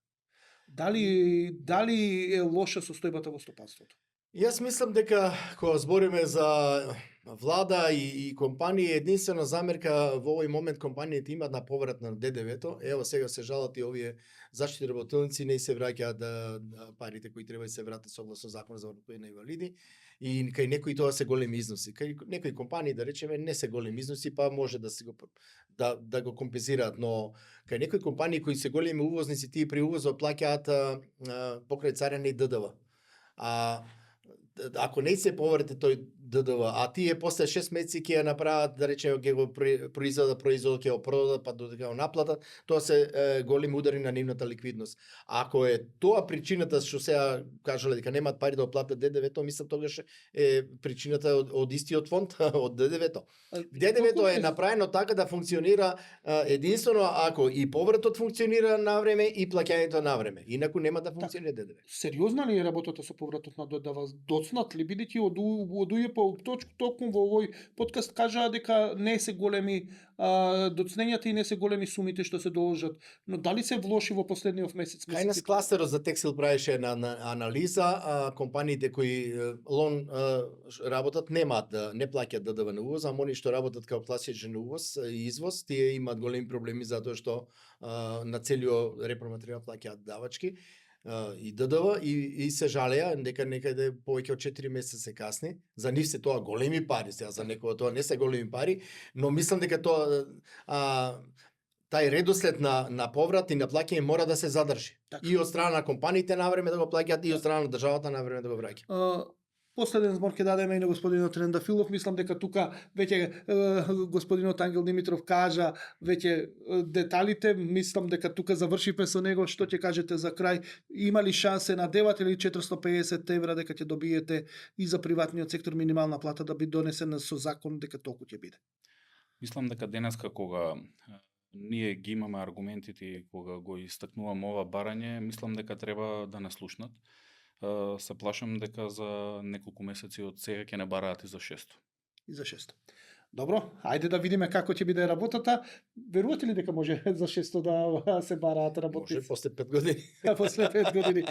Дали е лоша состојбата во стопанството? Јас мислам дека кога збориме за влада и компании, единствена замерка во овој момент компаниите имаат на поврат на ДДВ-то. Ево сега се жалат и овие заштити работилници, не се враќаат парите кои треба да се вратат согласно Закон за вработување на инвалиди, и кај некои тоа се големи износи. Кај некои компании, да речеме, не се големи износи, па може да се го компензираат, но кај некои компании кои се големи увозници, тие при увозот плаќаат покрај царина и ДДВ. Ако не се поврате тој ДДВ, а тие после 6 месеци ќе ја направат, да речеме, ќе го произведат производот, ќе го продадат, па додека го наплатат, тоа се големи удари на нивната ликвидност. Ако е тоа причината што сега кажале дека немаат пари да оплатат ДДВ-то, мислам тогаш е причината од истиот фонд, од ДДВ-то. ДДВ-то е направено така да функционира единствено ако и повратот функционира на време и плаќањето на време. Инаку нема да функционира ДДВ. Сериозна ли е работата со повратот на ДДВ? Доцнат ли, бидејќи од УЈП токму во овој подкаст кажаа дека не се големи доцнењата и не се големи сумите што се доложат, но дали се влоши во последниот месец? Кај нас кластерот за текстил правеше една анализа, компаниите кои лон работат немаат, не плаќаат ДДВ на увоз, а они што работат како класичен увоз и извоз, тие имаат големи проблеми затоа што на целиот репроматеријал плаќаат давачки и ДДВ и се жалеа дека некаде повеќе од 4 месеца се касни. За нив се тоа големи пари, сега за некој тоа не се големи пари, но мислам дека тоа тај редослед на поврат и на плаќање мора да се задржи. И од страна на компаниите на време да го плаќаат, и од страна на државата на време да го враќа. Последен збор ќе дадеме и на господинот Трендафилов. Мислам дека тука веќе господинот Ангел Димитров кажа веќе деталите. Мислам дека тука завршивме со него. Што ќе кажете за крај? Има ли шансе на 9 или 450 евра дека ќе добиете и за приватниот сектор минимална плата да би донесена со закон дека толку ќе биде? Мислам дека денеска кога ние ги имаме аргументите и кога го истакнуваме ова барање, мислам дека треба да нас слушнат. Се плашам дека за неколку месеци од сега ќе не бараат и за 600. И за 600. Добро, ајде да видиме како ќе биде работата. Верувате ли дека може за 600 да се бараат работници? Може после 5 години. После 5 години.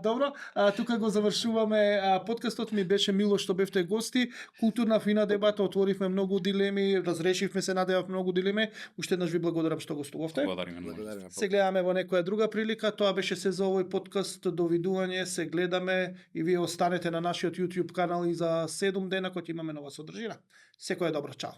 Добро, тука го завршуваме. Подкастот ми беше мило што бевте гости. Културна фина дебата, отворивме многу дилеми, разрешивме се, надевав многу дилеми. Уште еднаш ви благодарам што гостувавте. Благодариме. Благодариме. Се гледаме во некоја друга прилика. Тоа беше се за овој подкаст. Довидување, се гледаме и вие останете на нашиот YouTube канал и за 7 дена кога ќе имаме нова содржина. Секој е добро, чао.